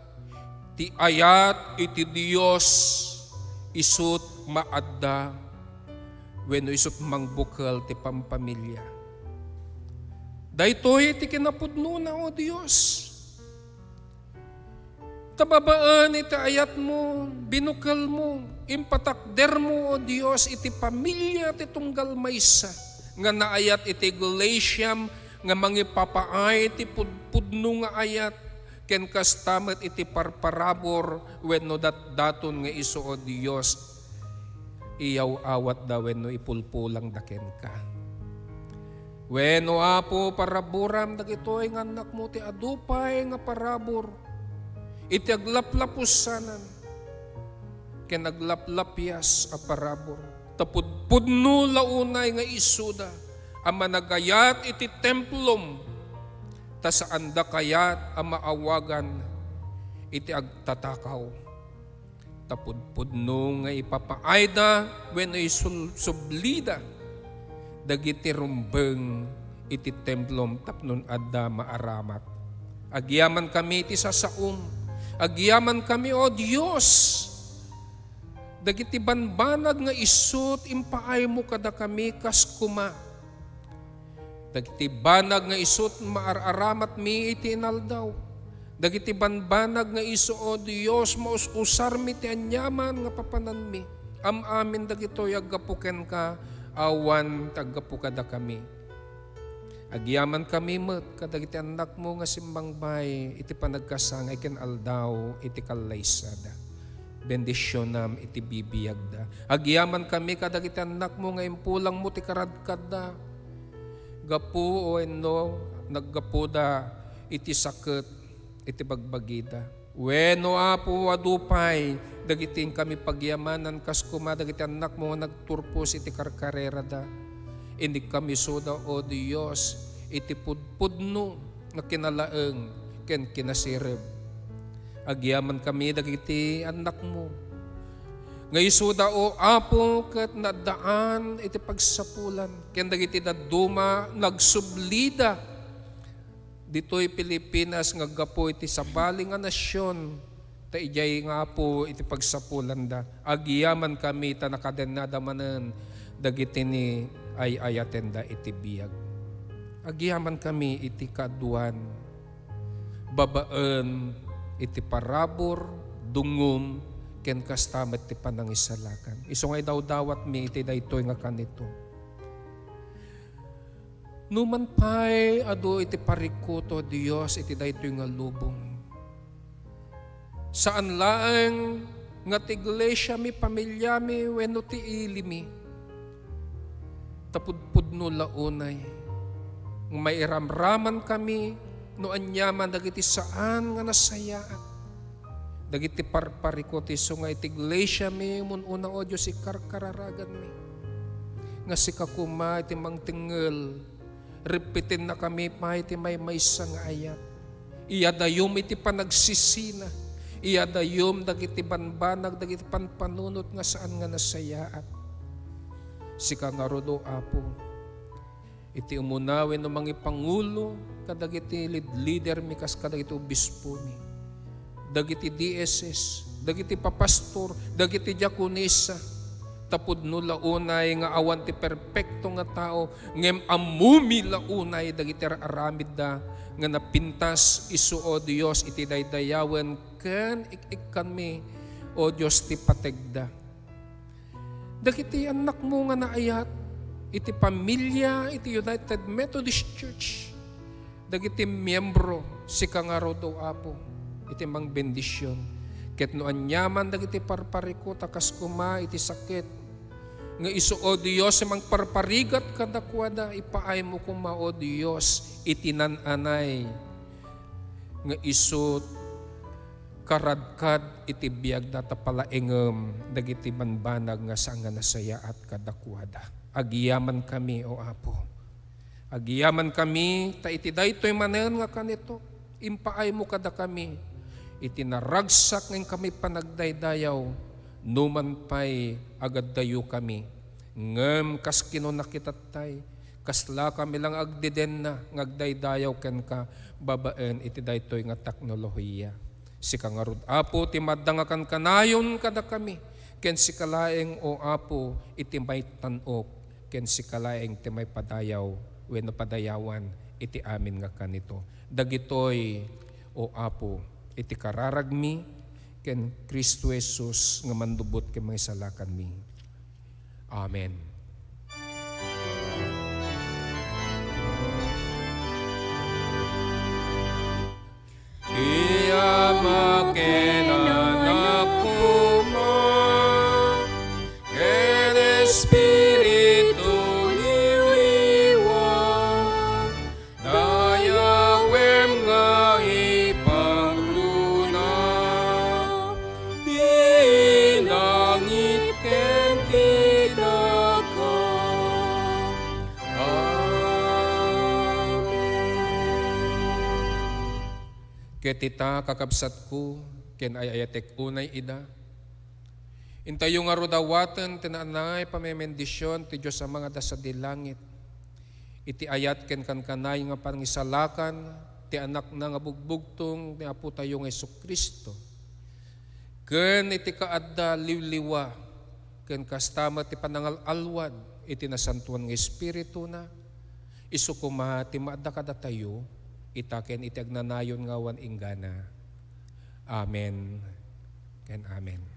ti ayat iti Dios isut' maadda wenno isut' mangbukel ti pampamilia. Daytoy ti kinapudnona, O Dios. Ta babaen iti ayatmo, binukelmo, impatakdermo, O Dios, iti pamilia ti tunggal maysa nga naayat iti iglesiam nga mangipapaay ti pudpudno nga ayat, ken kasta met iti parparabur wenno datdaton nga isu, O Dios, iyaw-awatda wenno ipulpulangda kenka. Wen, O Apo, paraburam dagitoy nga annakmo ti adu pay nga parabur iti aglaplapusanan ken aglaplapias a parabur. Ta pudpudno la unay nga isuda a managayat iti templom, ta saanda kayat a maawagan iti agtatakaw. Ta pudpudno nga ipapaayda wenno isul-, sublida dagiti rumbeng iti templom tapno adda maaramat. Agyamankami iti sasaom. Agyamankami, O Dios, dagiti banbanag nga isut' impaaymo kadakami kas koma. Dagiti banag nga isut' maar-aramatmi iti inaldaw. Dagiti banbanag nga isu, O Dios, maus-usarmi ti aniaman nga papananmi. Am-amin dagitoy aggapu kenka, awan ti aggapu kadakami. Agyamankami met kadagiti annakmo nga simmangbay iti panagkasangay ken aldaw iti kallaysada. Bendisionam iti bibiagda. Agyamankami kadagiti annakmo nga impulangmo ti karadkadda. Gapu wenno naggapuda iti saket iti bagbagida. Wenno, Apo, adu pay dagiti inkami pagyamanan kas koma dagiti annakmo nga nagturpos iti karkarerada. Inikkami isuda, O Dios, iti pudpudno nga kinalaeng ken kinasirib. Agyamankami dagiti annakmo nga isuda, O Apo, ket naaddaan iti pagsapulan, ken dagiti dadduma nagsublida ditoy Pilipinas nga aggapu iti sabali nga nasion, ta idiay nga Apo iti pagsapulanda. Agyamankami ta nakadennada manen dagiti ni ay-ayatenda iti biag. Agyamankami iti kaaduan babaen iti parabur, dungngom, ken kasta met ti panangisalakan. Isu nga idawdawatmi iti daytoy nga kanito. Numan pay adu iti parikuto, Dios, iti daytoy nga lubong, saan laeng nga ti iglesiami, pamiliami, wenno ti ilimi, ta pudpudno la unay nga mairamramankami no aniaman dagiti saan nga nasayaat, dagiti parparikut isu nga iti iglesiami, mun-una, O Dios, ikarkararaganmi nga sika koma iti mangtengngel. Repetennakami pay ti maymaysa nga ayat. Iyadayom iti panagsisina. Iyadayom dagiti banbanag, dagiti panpanunot nga saan nga nasayaat. Sika ngarud, O Apo, iti umuna wenno mangipangulo kadagiti lead-, leadermi kas kadagiti obispomi, dagiti D S S, dagiti papastor, dagiti diakonisa, ta pudno la unay nga awan ti perpekto nga tao, ngem ammomi la unay dagiti ar-aramidda nga napintas isu, O Dios, iti daydayawen ken ik-ikkanmi, O Dios, ti pategda. Dagiti annakmo nga naayat iti pamilia iti United Methodist Church, dagiti miembro, sika ngarud, O Apo, iti mangbendision. Ket no aniaman dagiti parparikut a kas koma iti sakit, nga isu, O Dios, ti mangparparigat kadakuada, ipaaymo koma, O Dios, iti nan-anay nga isu karadkad iti biagda ta palaingem dagiti banbanag nga saan nga nasayaat kadakuada. Agyamankami, O Apo. Agyamankami ta iti daytoy manen nga kanito, impaaymo kadakami iti naragsak nga inkami panagdaydayaw, numan pay agaddayokami. Ngem kas kinuna kitattay, kaslakami la nga agdedenna nga agdaydayaw kenka babaen iti daytoy nga teknolohia. Sika ngarud, Apo, ti madda nga kankanayon kadakami, ken sika laeng, O Apo, iti maitan-ok, ken sika laeng ti maipadayaw wenno padayawan iti amin nga kanito. Dagitoy, O Apo, iti kararagmi ken Cristo Jesus nga Manlubot ken Mangisalakanmi. Amen. Ti Ama ken Anak koma, ken Espiritu Liwliwa, dayawem nga ipangluna ti langit ken ti daga. Amen. Ket ita, kakabsatko, ken ay-ayatek unay ida, intayo ngarud awaten ti naanay pamemendisyon ti Dios Ama nga adda sadi langit, iti ayat ken kankanayon nga pangisalakan ti Anakna nga bugbugtong, ni Apotayo nga Jesu-Cristo, ken iti kaadda liwliwa, ken kasta met ti panangal-alwad iti Nasantoan nga Espirituna, isu koma ti maadda kadatayo, ita ken iti agnanayon nga awan inggana. Amen ken amen.